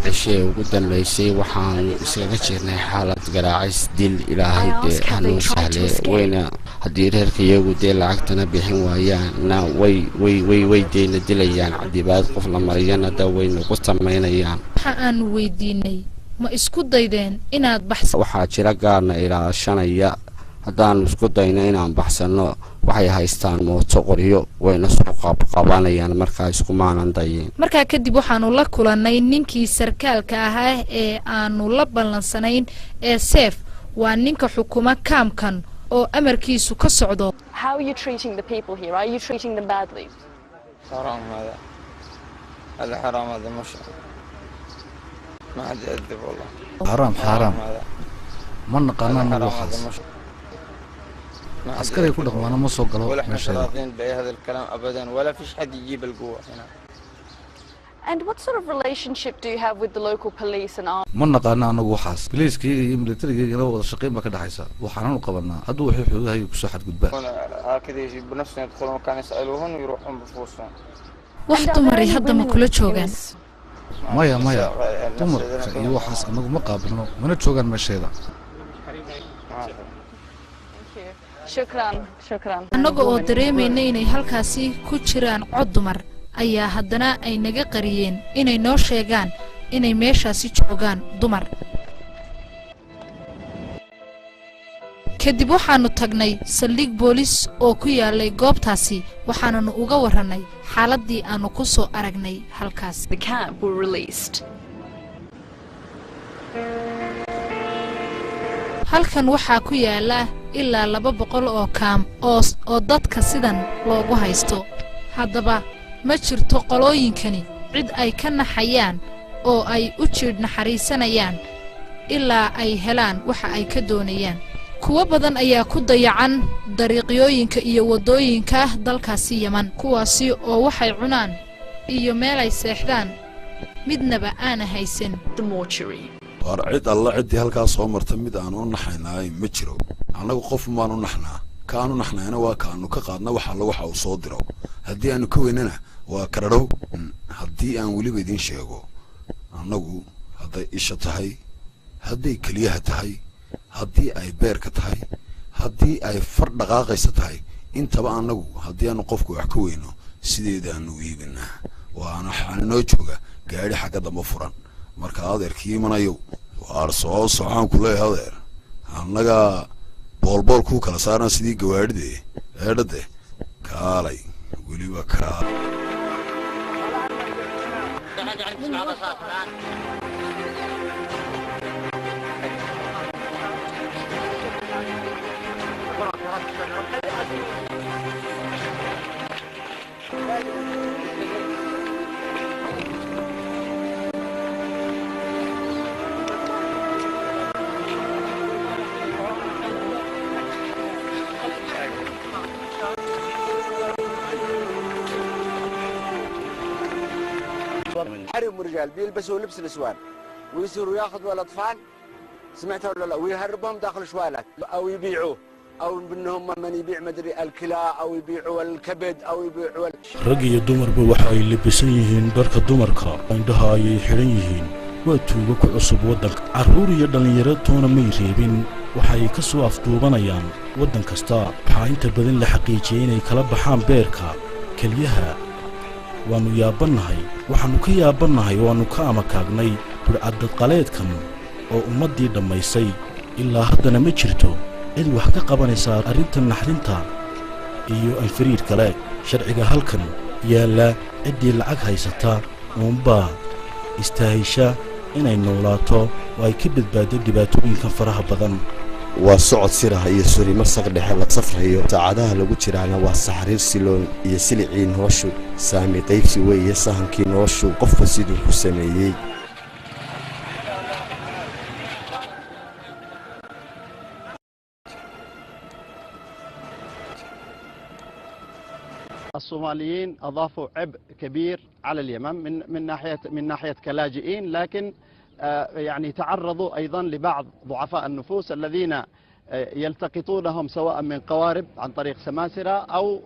Cishee ugu dambeysay waxaanu iskaga jirnay xaalad garaacis, dil, Ilaahay dee hanuu sahle. Wayna haddii reerka iyagu dee lacagtana bixin waayaanna way way way way deyna dilayaan, cadibaad qof la mariyana da way nagu samaynayaan. Waxa aanu weydiinay, ma isku daydeen inaad baxsa? Waxaa jira gaarna ilaashanaya. Haddaanu isku dayno inaan baxsanno, waxay haystaan mooto, qoryo, wayna soo qabqabanayaan. Markaa iskumaanan dayin. Markaa kadib waxaanu la kulannay ninkii sarkaalka ahaa ee aanu la ballansanayn ee Seef. Waa ninka xukuma kaamkan oo amarkiisu ka socdo. How are you treating the people here? Are you treating them badly? حرام هذا، هذا حرام، هذا مش ما حد يعذب والله. Xaaraam, xaaraam. هذا Ma naqaano anagu حرام waxaas. هذا مش ما حد Askariga ku يعذب. dhaqmaana ma soo galo ولا احنا meeshayda. راضين بهذا الكلام ابدا، ولا فيش حد يجيب القوة هنا. And what sort of relationship do you have with the local police and army? Ma naqaano anagu waxaas. Biliiskayga iyo militarigayagana wada shaqayn baa ka dhexaysa. Waxaananu qabanaa hadduu waxay xuduudahayga kusoo xadgudbaan. هكذا يجيبوا نفسهم، يدخلون مكان يسألوهن ويروحون بفلوسهم. Wax dumaray hadda ma kula joogaan? Maya, maya, dumarka iyo waxaas anagu ma qaabilno, mana joogaan meeshayda. Shukran, shukran. Annaga oo dareemayna inay halkaasi ku jiraan cod dumar ayaa haddana ay naga qariyeen inay noo sheegaan inay meeshaasi joogaan dumar. Kadib waxaannu tagnay saldhig boolis oo ku yaalay goobtaasi, waxaananu uga warrannay xaaladdii aannu ku soo aragnay halkaas. The camp were released. Halkan waxaa ku yaala ilaa 200 oo kaam oo dadka sidan loogu haysto. Haddaba ma jirto qolooyinkani cid ay ka naxayaan oo ay u jiidh naxariisanayaan ilaa ay helaan waxa ay ka doonayaan. Kuwo badan ayaa ku dayacan dariiqyooyinka iyo waddooyinka dalkaasi Yeman, kuwaasi oo waxay cunaan iyo meelay seexdaan midnaba aana haysan. The mortuary. Waar cid alla ciddii halkaa soo marta mid aan u naxaynaay ma jiro. Annagu qof baan u naxnaa. Ka aan u naxnayna waa ka aanu ka qaadna wax alla waxa uu soo diro. Haddii aanu ka weynana waa karadhow. Haddii aan weliba idiin sheego, annagu hadday isha tahay, hadday keliyaha tahay, haddii ay beerka tahay, haddii ay far dhaqaaqaysa tahay, intaba annagu haddii aanu qofku wax ka weyno sideedaanu iibinaa. Waana waxaana noo jooga gaadhi xagga dambe furan. Marka adeerkii imanayo, waar soo socaan ku leeyahay adeer, annaga boolbool kuu kala saarna sidii gawaadhide eedhade. Kaalay weliba kaa. قاعدين تسمع الرصاص الان. حريم ورجال بيلبسوا لبس نسوان ويصيروا ياخذوا الاطفال، سمعتها ولا لا؟ ويهربهم داخل شوالات او يبيعوه، او انهم من يبيع مدري الكلى او يبيعوا الكبد او يبيعوا. Rag iyo dumarba waxa ay labisan yihiin dharka dumarka, indhaha ayay xidhan yihiin. Waa tuugo ku cusub waddanka, carruur iyo dhallinyaro toona may reebin. Waxay ka soo afduubanayaan waddan kasta. Waxaa inta badan la xaqiijiyey inay kala baxaan beerka, keliyaha. Waannu yaabannahay, waxaannu ka yaabannahay, waannu ka amakaagnay budhcaddadqaleedkan oo ummaddii dhammaysay. Ilaa haddana ma jirto cid wax ka qabanaysa arrinta naxdinta iyo anfariir kale. Sharciga halkan yaalla, ciddii lacag haysata uunbaa istaahisha inay noolaato oo ay ka badbaaddo dhibaatooyinkan faraha badan. Waa socod sirah iyo surimo saq dhexe la safrayo, saacadaha lagu jiraana waa saxriir siloon iyo silicii noloshu, saami qaybsi weeye sahankii noloshu, qofka siduu ku sameeyey. الصوماليين أضافوا عبء كبير على اليمن من ناحية كلاجئين، لكن يعني تعرضوا أيضا لبعض ضعفاء النفوس الذين يلتقطونهم سواء من قوارب عن طريق سماسرة أو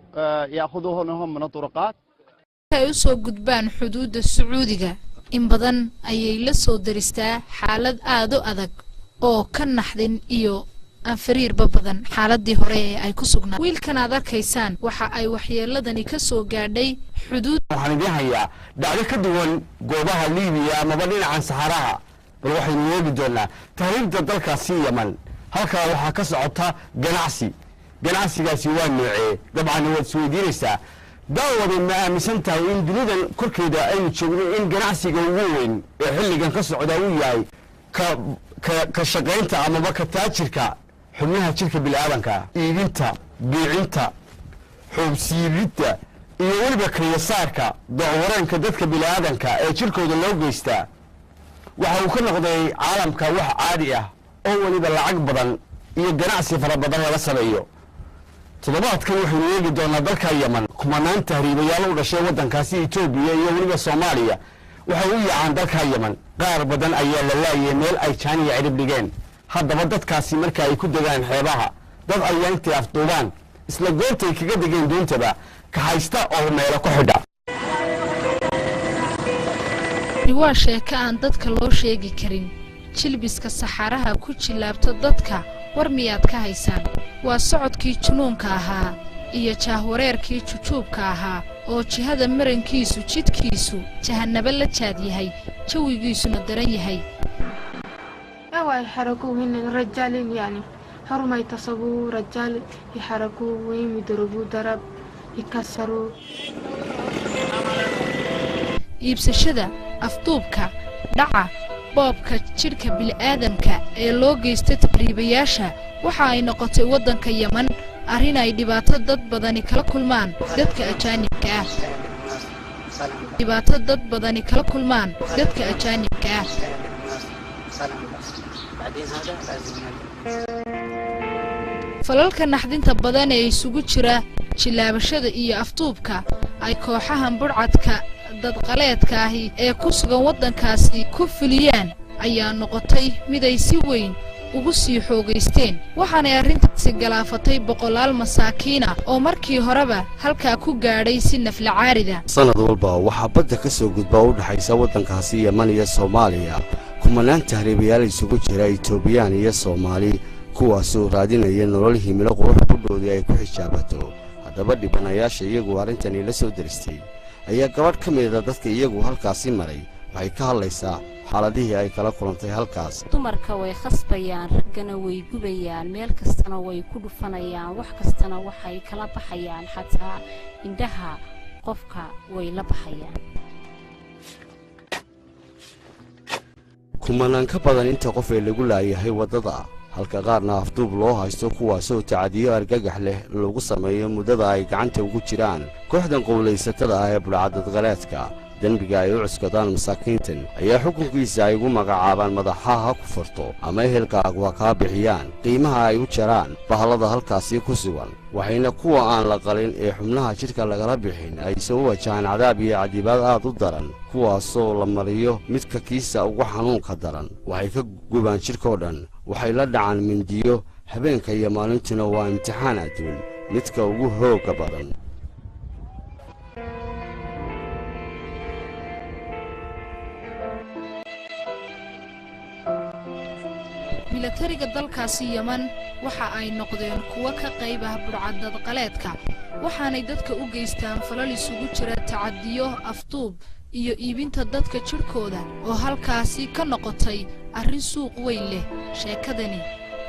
يأخذونهم من الطرقات. Ay u soo gudbaan xuduudda Sacuudiga, in badan ayay la soo daristaa xaalad aad u adag oo ka naxdin iyo anfariirba badan xaaladii hore ee ay ku sugnaa. Wiilkan aad arkaysaan waxa ay waxyeeladani ka soo gaadhay xuduud. Waxaan idiin hayaa dhacdo ka duwan goobaha Liibiya amaba dhinacan saxaraha. Bal waxaynu eegi doonaa tahriibta dalkaasi Yaman. Halkaa waxaa ka socota ganacsi. Ganacsigaasi waa noocee? Dabcan waad isweydiinaysaa, daawade, ma aaminsan tahay in dunidan korkeeda aynu joogno in ganacsiga ugu weyn ee xilligan ka socda uu yahay ka shaqaynta amaba ka taajirka xubnaha jirka bini'aadanka, iibinta, biicinta, xuubsiibidda iyo weliba kaliyasaarka docwareenka dadka bini'aadanka ee jirkooda loo geystaa? Waxa uu ka noqday caalamka wax caadi ah oo weliba lacag badan iyo ganacsi fara badan laga sameeyo. Toddobaadkan waxaynu eegi doonaa dalka Yeman. Kumanaan tahriibayaal u dhashay waddankaasi Etoobiya iyo weliba Soomaaliya waxay u yaacaan dalka Yeman. Qaar badan ayaa la laayay meel ay jaan iyo cidhib dhigeen. Haddaba dadkaasi marka ay ku degaan xeebaha, dad ayaa intay afduubaan isla goobtay kaga degeen doontaba ka haysta oo meelo ku xidha. Waa sheeko aan dadka loo sheegi karin. Jilbiska saxaraha ku jillaabta dadka, war miyaad ka haysaan? Waa socodkii junuunka ahaa iyo jaahwareerkii jujuubka ahaa oo jihada marankiisu jidhkiisu jahanabo la jaad yahay, jawigiisuna daran yahay. أيوة، يحرقوه هن رجالين، يعني حرمة يتصبوا رجال يحرقوه وين يضربوه ضرب يكسروا. Iibsashada, afduubka, dhaca, boobka jidhka bili'aadamka ee loo geysta tahriibayaasha waxa ay noqotay waddanka Yeman arrin ay dhibaato dad badani kala kulmaan dadka ajaanibka ah, dhibaato dad badani kala kulmaan dadka ajaanibka ah. بعدين هذا لازم Falalka naxdinta badan ee isugu jira jillaabashada iyo afduubka ay kooxahan budhcadka dadqaleedka ahi ee ku sugan waddankaasi ku fuliyaan ayaa noqotay mid ay si weyn ugu sii xoogaysteen, waxaanay arrintaasi galaafatay boqolaal masaakiina oo markii horeba halkaa ku gaadhay si naflacaarida. Sanad walba waxaa badda ka soo gudba u dhexaysa waddankaasi Yeman iyo Soomaaliya kumanaan tahriibayaal isugu jira Etoobiyaan iyo Soomaali, kuwaasoo raadinaya nolol himilo qurux budhoodii ay ku xijaabato. Haddaba dhibanayaasha iyagu arrintani la soo deristay ayaa gabadh ka mida dadka iyagu halkaasi maray waxay ka hadlaysaa xaaladihii ay kala kulantay halkaas. Dumarka way khasbayaan, raggana way gubayaan, meel kastana way ku dhufanayaan, wax kastana waxay kala baxayaan, xataa indhaha qofka way la baxayaan. Kumanaan ka badan inta qof ee lagu laayahay waddada, halka qaarna afduub loo haysto, kuwaasoo tacadiyo argagax leh lagu sameeyo muddada ay gacanta ugu jiraan kooxdan qowlaysatada ah ee budhcadadqaleedka. Dembiga ay u cuskadaan masaakiintan ayaa xukunkiisa ay ugu magacaabaan madaxaha ha ku furto ama ehelkaagu ha kaa bixiyaan qiimaha ay u jaraan bahallada halkaasi ku sugan, waxayna kuwa aan la qalin ee xubnaha jidhka lagala bixin ay soo wajahaan cadaab iyo cadibaad aad u daran, kuwaasoo la mariyo midka kiisa ugu xanuunka daran. Waxay ka gubaan jidhkoo dhan, waxay la dhacaan mindiyo habeenka iyo maalintuna. Waa imtixaan adduun midka ugu hoogga badan. Milatariga dalkaasi Yeman waxa ay noqdeen kuwo ka qayb ah budhcadadqaleedka, waxaanay dadka u geystaan falal isugu jira tacadiyo, afduub iyo iibinta dadka jidhkooda oo halkaasi ka noqotay arrin suuq weyn leh. Sheekadani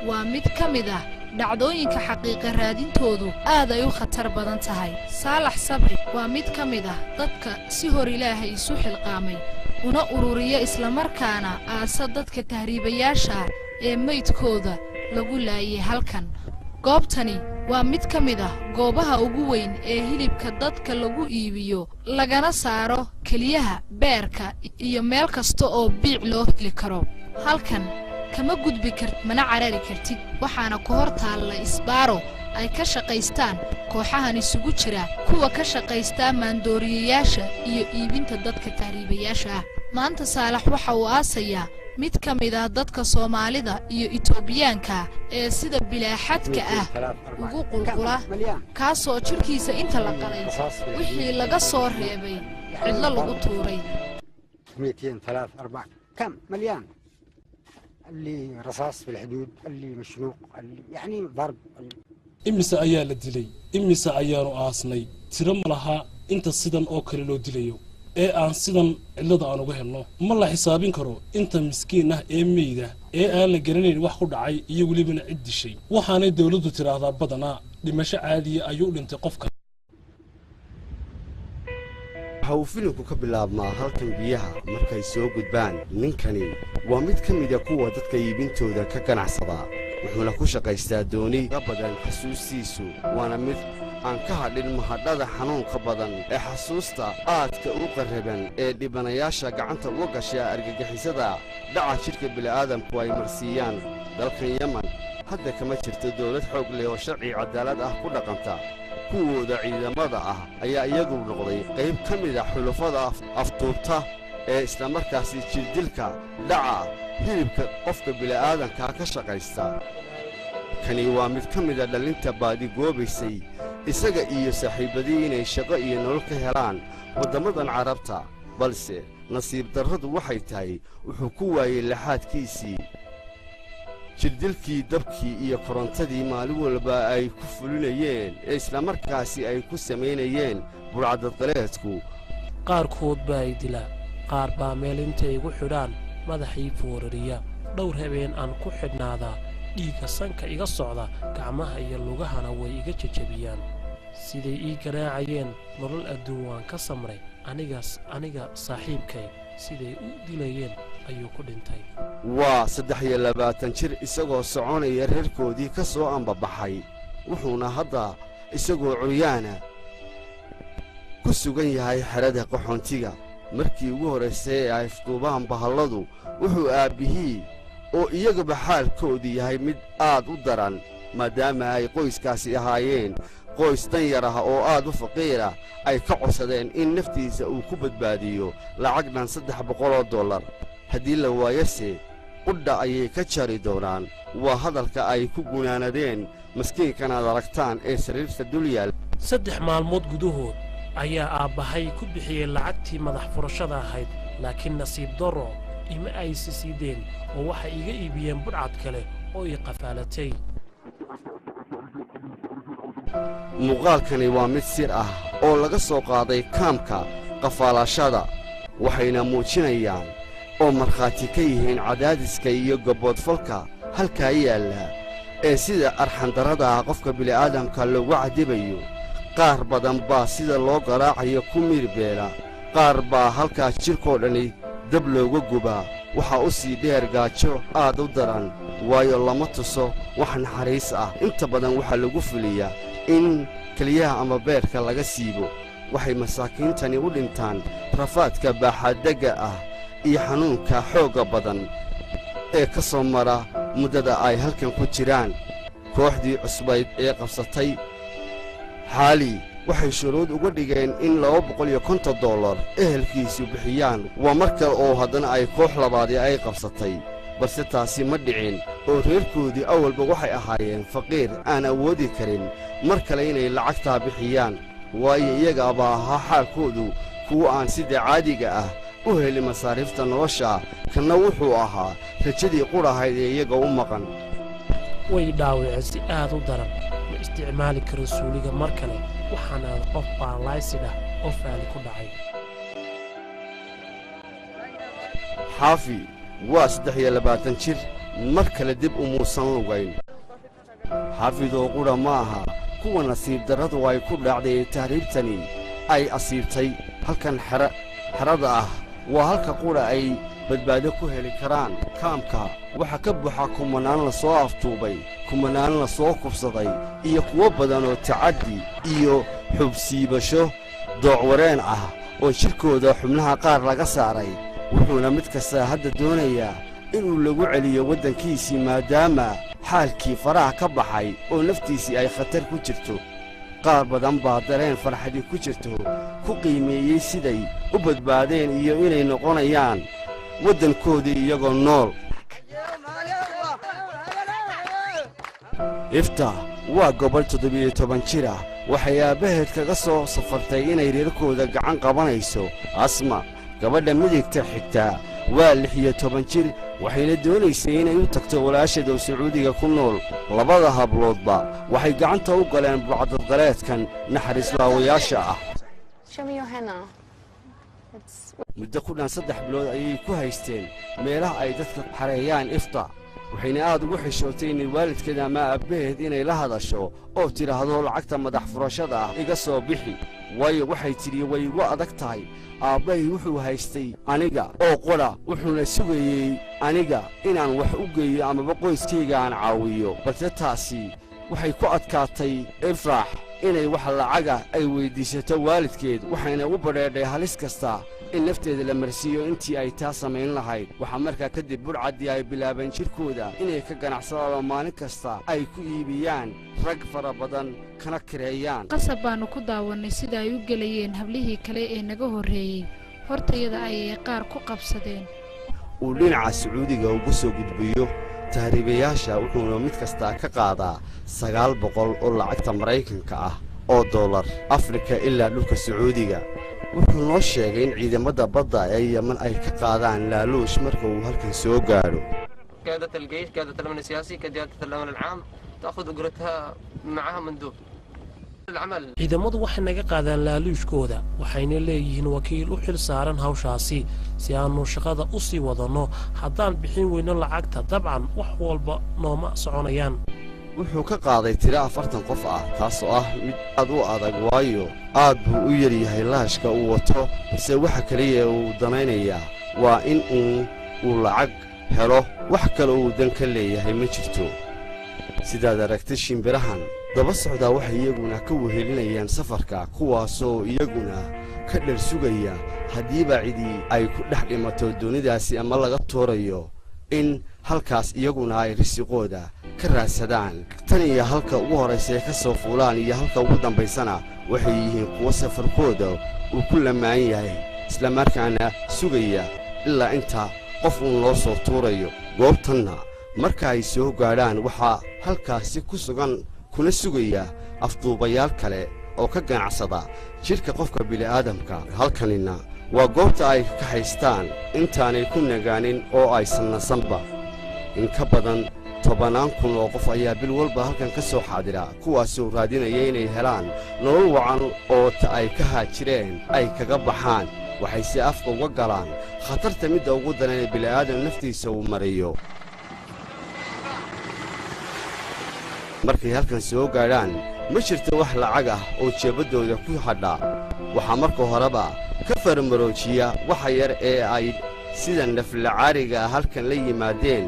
waa mid ka mid ah dhacdooyinka xaqiiqa raadintoodu aad ay u khatar badan tahay. Saalax Sabri waa mid ka mid ah dadka si hor Ilaahay isu xilqaamay una ururiya islamarkaana aasa dadka tahriibayaasha ee meydkooda lagu laayay halkan. Goobtani waa mid ka mid ah goobaha ugu weyn ee hilibka dadka lagu iibiyo, lagana saaro keliyaha, beerka iyo meel kasta oo biic loo heli karo. Halkan kama gudbi kart mana carari kartid, waxaana ku hor taalla isbaaro ay ka shaqaystaan kooxahan isugu jira kuwa ka shaqaystaa maandooriyayaasha iyo iibinta dadka tahriibayaasha ah. Maanta Saalax waxa uu aasayaa mid ka mid ah dadka Soomaalida iyo Itoobiyaanka ee sida bilaaxadka ah ugu qulqula, kaasoo jidhkiisa inta la qalay wixii laga soo reebay cidlo lagu tuuray. 200 3 4 كم مليان، اللي رصاص في الحدود، اللي مشنوق، اللي يعني ضرب اللي. Imise ayaa la dilay? Imise ayaanu aasnay? Tiro ma laha inta sidan oo kale loo dilayo ee aan sidan cidlada aan uga helno. Ma la xisaabin karo inta miskiin ah ee meyda ee aan la garanayn wax ku dhacay iyo welibana cid dishay, waxaanay dowladdu tidhaahdaa badanaa dhimasho caadiya ayuu dhintay qofka. Waxa uu filimku ka bilaabmaa halkan biyaha markay soo gudbaan. Ninkani waa mid ka mida kuwa dadka iibintooda ka ganacsada, wuxuuna ku shaqaystaa dooni ka badan xasuustiisu, waana mid aan ka hadhin mahadhada xanuunka badan ee xasuusta aadka u qarraban ee dhibanayaasha gacanta uga gasha argagixisada dhaca jidhka bili'aadamku ay marsiiyaan. Dalkan Yeman hadda kama jirto dawlad xoog leh oo sharci cadaalad ah ku dhaqanta. Kuwooda ciidamada ah ayaa iyagu noqday qayb ka mid a xulufada afduubta ee islamarkaasi jirdilka, dhaca hilibka qofka bili'aadankaa ka shaqaysta. Kani waa mid ka mida dhallinta baadigoobaysay isaga iyo saaxiibbadii inay shaqo iyo nolol ka helaan waddammadan Carabta, balse nasiib darradu waxay tahay wuxuu ku waayey laxaadkiisii jirdilkii, dabkii iyo korontadii maalin walba ay ku fulinayeen ee islamarkaasi ay ku samaynayeen budhcadadqaleedku. Qaarkood baa i dila, qaar baa meel intay igu xidhaan madaxii foorariya, dhowr habeen aan ku xidhnaadaa, dhiigga sanka iga socda, gacmaha iyo lugahana way iga jejebiyaan. Siday ii garaacayeen nolol adduun waan ka samray. Anigaas aniga saaxiibkay siday u dilayeen ayuu ku dhintay. Waa 23 jir isagoo soconaya reerkoodii ka soo ambabaxay, wuxuuna hadda isagoo curyaana ku sugan yahay xerada qaxoontiga. Markii ugu horraysay ee ay afduubaan bahalladu, wuxuu aabbihii oo iyagaba xaalkoodu yahay mid aad u daran, maadaama ay qoyskaasi ahaayeen qoys danyar ah oo aad u faqiir ah, ay ka codsadeen in naftiisa uu ku badbaadiyo lacag dhan $300, haddii la waayose qudha ayay ka jari doonaan. Waa hadalka ay ku gunaanadeen maskiinkan aad aragtaan ee sariirta dul yaal. 3 maalmood gudahood ayaa aabbahay ku bixiyey lacagtii madax furashada ahayd, laakiin nasiib darro ima aysi siideen oo waxay iga iibiyeen budhcad kale oo ii qafaalatay. Muuqaalkani waa mid sir ah oo laga soo qaaday kaamka qafaalashada, waxayna muujinayaan oo markhaati ka yihiin cadaadiska iyo gabboodfalka halkaa yaalla ee sida arxandarrada ah qofka bili'aadamka loogu cadibayo. Qaar badan baa sida loo garaacayo ku miirbeela, qaar baa halkaas jidhkoo dhani dab looga gubaa. Waxaa u sii dheer gaajo aad u daran, waayo lama tuso wax naxariis ah. Inta badan waxaa lagu fuliyaa in keliyaha ama beerka laga siibo. Waxay masaakiintani u dhintaan rafaadka baaxaddegga ah iyo xanuunka xoogga badan ee ka soo mara muddada ay halkan ku jiraan. Kooxdii cusbayd ee qabsatay Xaali waxay shuruud uga dhigeen in $250 ehelkiisu bixiyaan. Waa mar kale oo haddana ay koox labaadii ay qabsatay, balse taasi ma dhicin oo reerkoodii awalba waxay ahaayeen faqiir aan awoodi karin mar kale inay lacagtaa bixiyaan, waayo iyagaabaa ahaa xaalkoodu kuwo aan sida caadiga ah u helin masaariifta nolosha. Kanna wuxuu ahaa rajadii qudhahayd ee iyaga u maqan. Way dhaawaceen si aad u daran. Ma isticmaali karo suuliga mar kale. Waxaan aad qof baarlaysid ah oo faali ku dhacay. Xaafi waa 23 jir. Mar kale dib umuusan lugayn. Xaafidoo qudha ma aha kuwa nasiib darradu ay ku dhacday ee tahriibtani ay asiibtay. Halkan xerada ah waa halka qudha ay badbaado ku heli karaan. Kaamka waxaa ka buuxa kumanaan la soo aftuubay, kumanaan la soo kufsaday iyo kuwo badan oo tacaddi iyo xubsiibasho doocwareen ah oo jidhkooda xubnaha qaar laga saaray. Wuxuuna mid kastaa hadda doonayaa inuu lagu celiyo waddankiisii, maadaama xaalkii faraha ka baxay oo naftiisii ay khatar ku jirto. Qaar badan baa dareen farxadi ku jirto ku qiimeeyey siday u badbaadeen iyo inay noqonayaan waddankoodii iyagoo nool. Ifta waa gobol 17 jir ah. Waxay aabbaheed kaga soo safartay inay reerkooda gacan qabanayso. Asma, gabadha midigta xigtaa, waa 16 jir, waxayna doonaysay inay u tagto walaasheed oo Sacuudiga ku nool. Labada habloodba waxay gacanta u galeen burcadadqaleedkan naxariislaawayaasha ah. Show me your henna. It's Muddo ku dhan 3 bilood ayay ku haysteen meelaha ay dadka xareeyaan Ifta, waxayna aad ugu xishootay inay waalidkeed ama aabbaheed inay la hadasho oo tidhaahdo lacagta madax furashada ah iga soo bixi, waayo waxay tidhi way igu adag tahay. Aabbahay wuxuu haystay aniga oo qodha, wuxuuna sugayey aniga inaan wax u geeyo amaba qoyskayga aan caawiyo. Balse taasi waxay ku adkaatay Ifraax inay wax lacaga ay weyddiisato waalidkeed, waxayna u badheedhay halis kasta in nafteeda la marsiiyo intii ay taa samayn lahayd. Waxaa markaa kadib budhcaddii ay bilaabeen jidhkooda inay ka ganacsadaan oo maalin kasta ay ku iibiyaan rag fara badan kana kireeyaan. Qasab baannu ku daawannay sida ay u gelayeen hablihii kale ee naga horreeyey. Hortayada ayay qaar ku qabsadeen. Uu dhinaca Sacuudiga ugu soo gudbiyo tahriibayaasha, wuxuuna mid kastaa ka qaadaa 900 oo lacagta Maraykanka ah oo dollar Afrika ilaa dhulka Sacuudiga. Wuxuu noo sheegay in ciidamada badda ee Yeman ay ka qaadaan laaluush marka uu halkan soo gaadho. قيادة الجيش، قيادة الأمن السياسي، كقيادة الأمن العام تأخذ أجرتها معها مندوب العمل. Ciidamadu waxay naga qaadaan laaluushkooda, waxayna leeyihiin wakiil u xil saaran hawshaasi si aanu shaqada u sii wadanno. Haddaan bixin weyno lacagta, dabcan wax walba nooma soconayaan. Wuxuu ka qaaday tiro 40 qof ah, taasoo ah mid aad u adag, waayo aad buu u yaryahay laashka uu wato. Balse waxa keliya uu danaynayaa waa in uu lacag helo, wax kale uu dan ka leeyahay ma jirto. Sidaad aragtay, shimbirahan daba socdaa waxay iyaguna ka wehelinayaan safarka, kuwaasoo iyaguna ka dhar sugaya haddiiba cidii ay ku dhex dhimato doonidaasi ama laga tuurayo in halkaas iyaguna ay risiqooda ka raadsadaan. Tan iyo halka ugu horraysa ee ka soo fuulaan iyo halka ugu dambaysana waxay yihiin kuwo safarkooda uu ku lamaan yahay, islamarkaana sugaya ilaa inta qof uun loo soo tuurayo. Goobtanna marka ay soo gaadhaan waxaa halkaasi ku sugan kuna sugaya afduubayaal kale oo ka ganacsada jidhka qofka bini'aadamka. Halkanina waa goobta ay ka haystaan intaanay ku nagaanin oo aysan nasanba. In ka badan tobannaan kun oo qof ayaa bil walba halkan ka soo xaadira, kuwaasoo raadinaya inay helaan nolol wacan oo ta ay ka haajireen ay kaga baxaan. Waxayse afka uga galaan khatarta midda ugu daran ee bini'aadam naftiisa uu mariyo. Markay halkan soo gaadhaan ma jirto wax lacag ah oo jeebaddooda ku hadha. Waxaa marka horeba ka faramaroojiya waxa yar ee ay Sida naflacaariga ah halkan la yimaadeen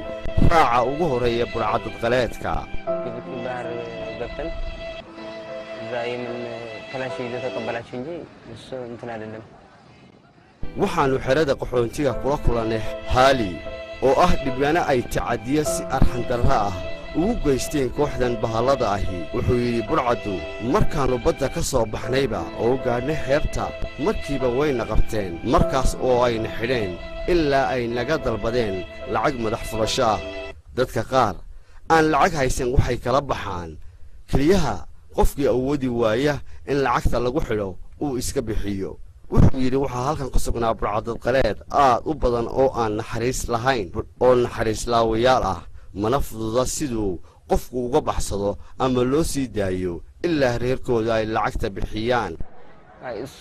raaca ugu horreeya burcadadqaleedka. ባህር ገብተን እዛ የምን ከላሽ ይዞ ተቀበላችሁ እንጂ እሱ እንትን አይደለም። Waxaannu xerada qaxoontiga kula kulannay Haali oo ah dhibbaano ay tacadiyo si arxandarra ah ugu geysteen kooxdan bahallada ahi. Wuxuu yidhi burcaddu markaannu badda ka soo baxnayba oo gaadhnay xeebta, markiiba wayna qabteen, markaas oo ayna xidheen ilaa ay naga dalbadeen lacag madax furasho ah. Dadka qaar aan lacag haysan waxay kala baxaan keliyaha, qofkii awoodi waaya in lacagta lagu xidho uu iska bixiyo. Wuxuu yidhi waxaa halkan ku sugnaa burcadadqaleed aad u badan oo aan naxariis lahayn oo naxariis laawayaal ah, mana fududa siduu qofku uga baxsado ama loo sii daayo ilaa reerkooda ay lacagta bixiyaan. እሱ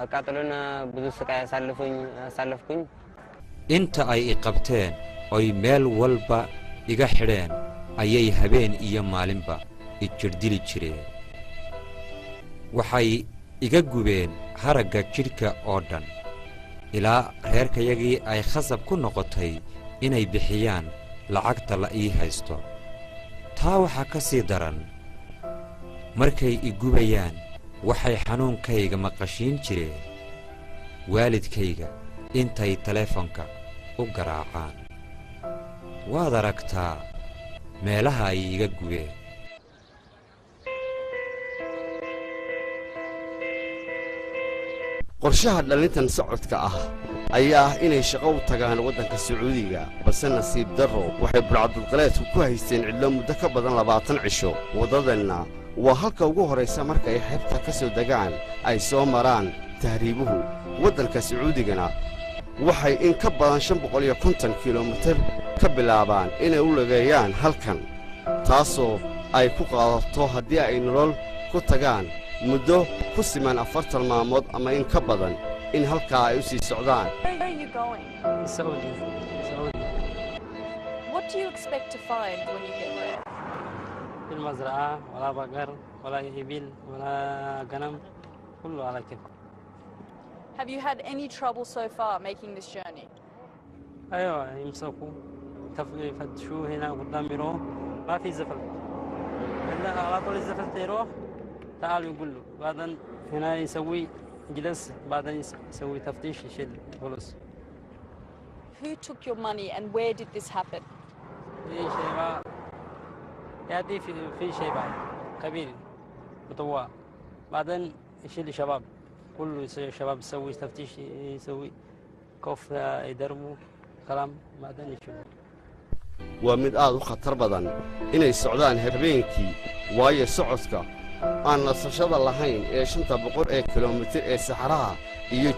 አቃጥሎና ብዙ ስቃይ አሳልፎኝ አሳለፍኩኝ። Inta ay i qabteen oy meel walba iga xidheen ayay habeen iyo maalinba i jirdili jireen. Waxay iga gubeen haragga jidhka oo dhan ilaa reerkayagii ay khasab ku noqotay inay bixiyaan lacagta la ii haysto. Taa waxaa ka sii daran, markay i gubayaan waxay xanuunkayga maqashiin jireen waalidkayga intay taleefonka u garaacaan. Waad aragtaa meelaha ay iga gubeen. Qorshaha dhallintan socodka ah ayaa ah inay shaqo u tagaan waddanka Sacuudiga, balse nasiib darro waxay burcadadqaleedku ku haysteen cidlo muddo ka badan 20 cisho. Waddadanna waa halka ugu horraysa marka ay xeebta ka soo degaan ay soo maraan tahriibuhu. Waddanka Sacuudigana waxay in ka badan 550 kilomitir ka bilaabaan inay u lageeyaan halkan, taasoo ay ku qaadato haddii ay nolol ku tagaan muddo ku siman 40 maalmood ama in ka badan in halkaa ay u sii socdaan. Where are you going? Saudi. Saudi. What do you expect to find when you get there? في المزرعة ولا بقر ولا إبل ولا غنم، كله على كيف. Have you had any trouble so far making this journey? أيوة، يمسكوا يفتشوا هنا قدام، يروح ما في زفلت إلا على طول الزفلت يروح تعال يقول له، بعدين هنا يسوي جلس، بعدين يسوي تفتيش، يشيل فلوس. Who took your money and where did this happen? في شيء ما يأتي في شيء بعد كبير مطوع، بعدين يشيل شباب، كله يسوي شباب، يسوي تفتيش، يسوي كوف، يدربوا كلام، بعدين يشيل. Waa mid aad u khatar badan inay socdaan habeenkii, waayo socodka aan nasashada lahayn ee 500 ee kilomitir ee saxaraha iyo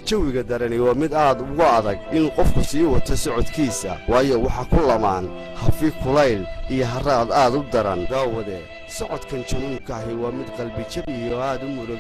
jawiga darani waa mid aad ugu adag in qofku sii wato socodkiisa, waayo waxaa ku lamaan hafi, kulayl iyo harraad aad u daran. Daawade, socodkan januunka ahi waa mid qalbijab iyo aad u murug.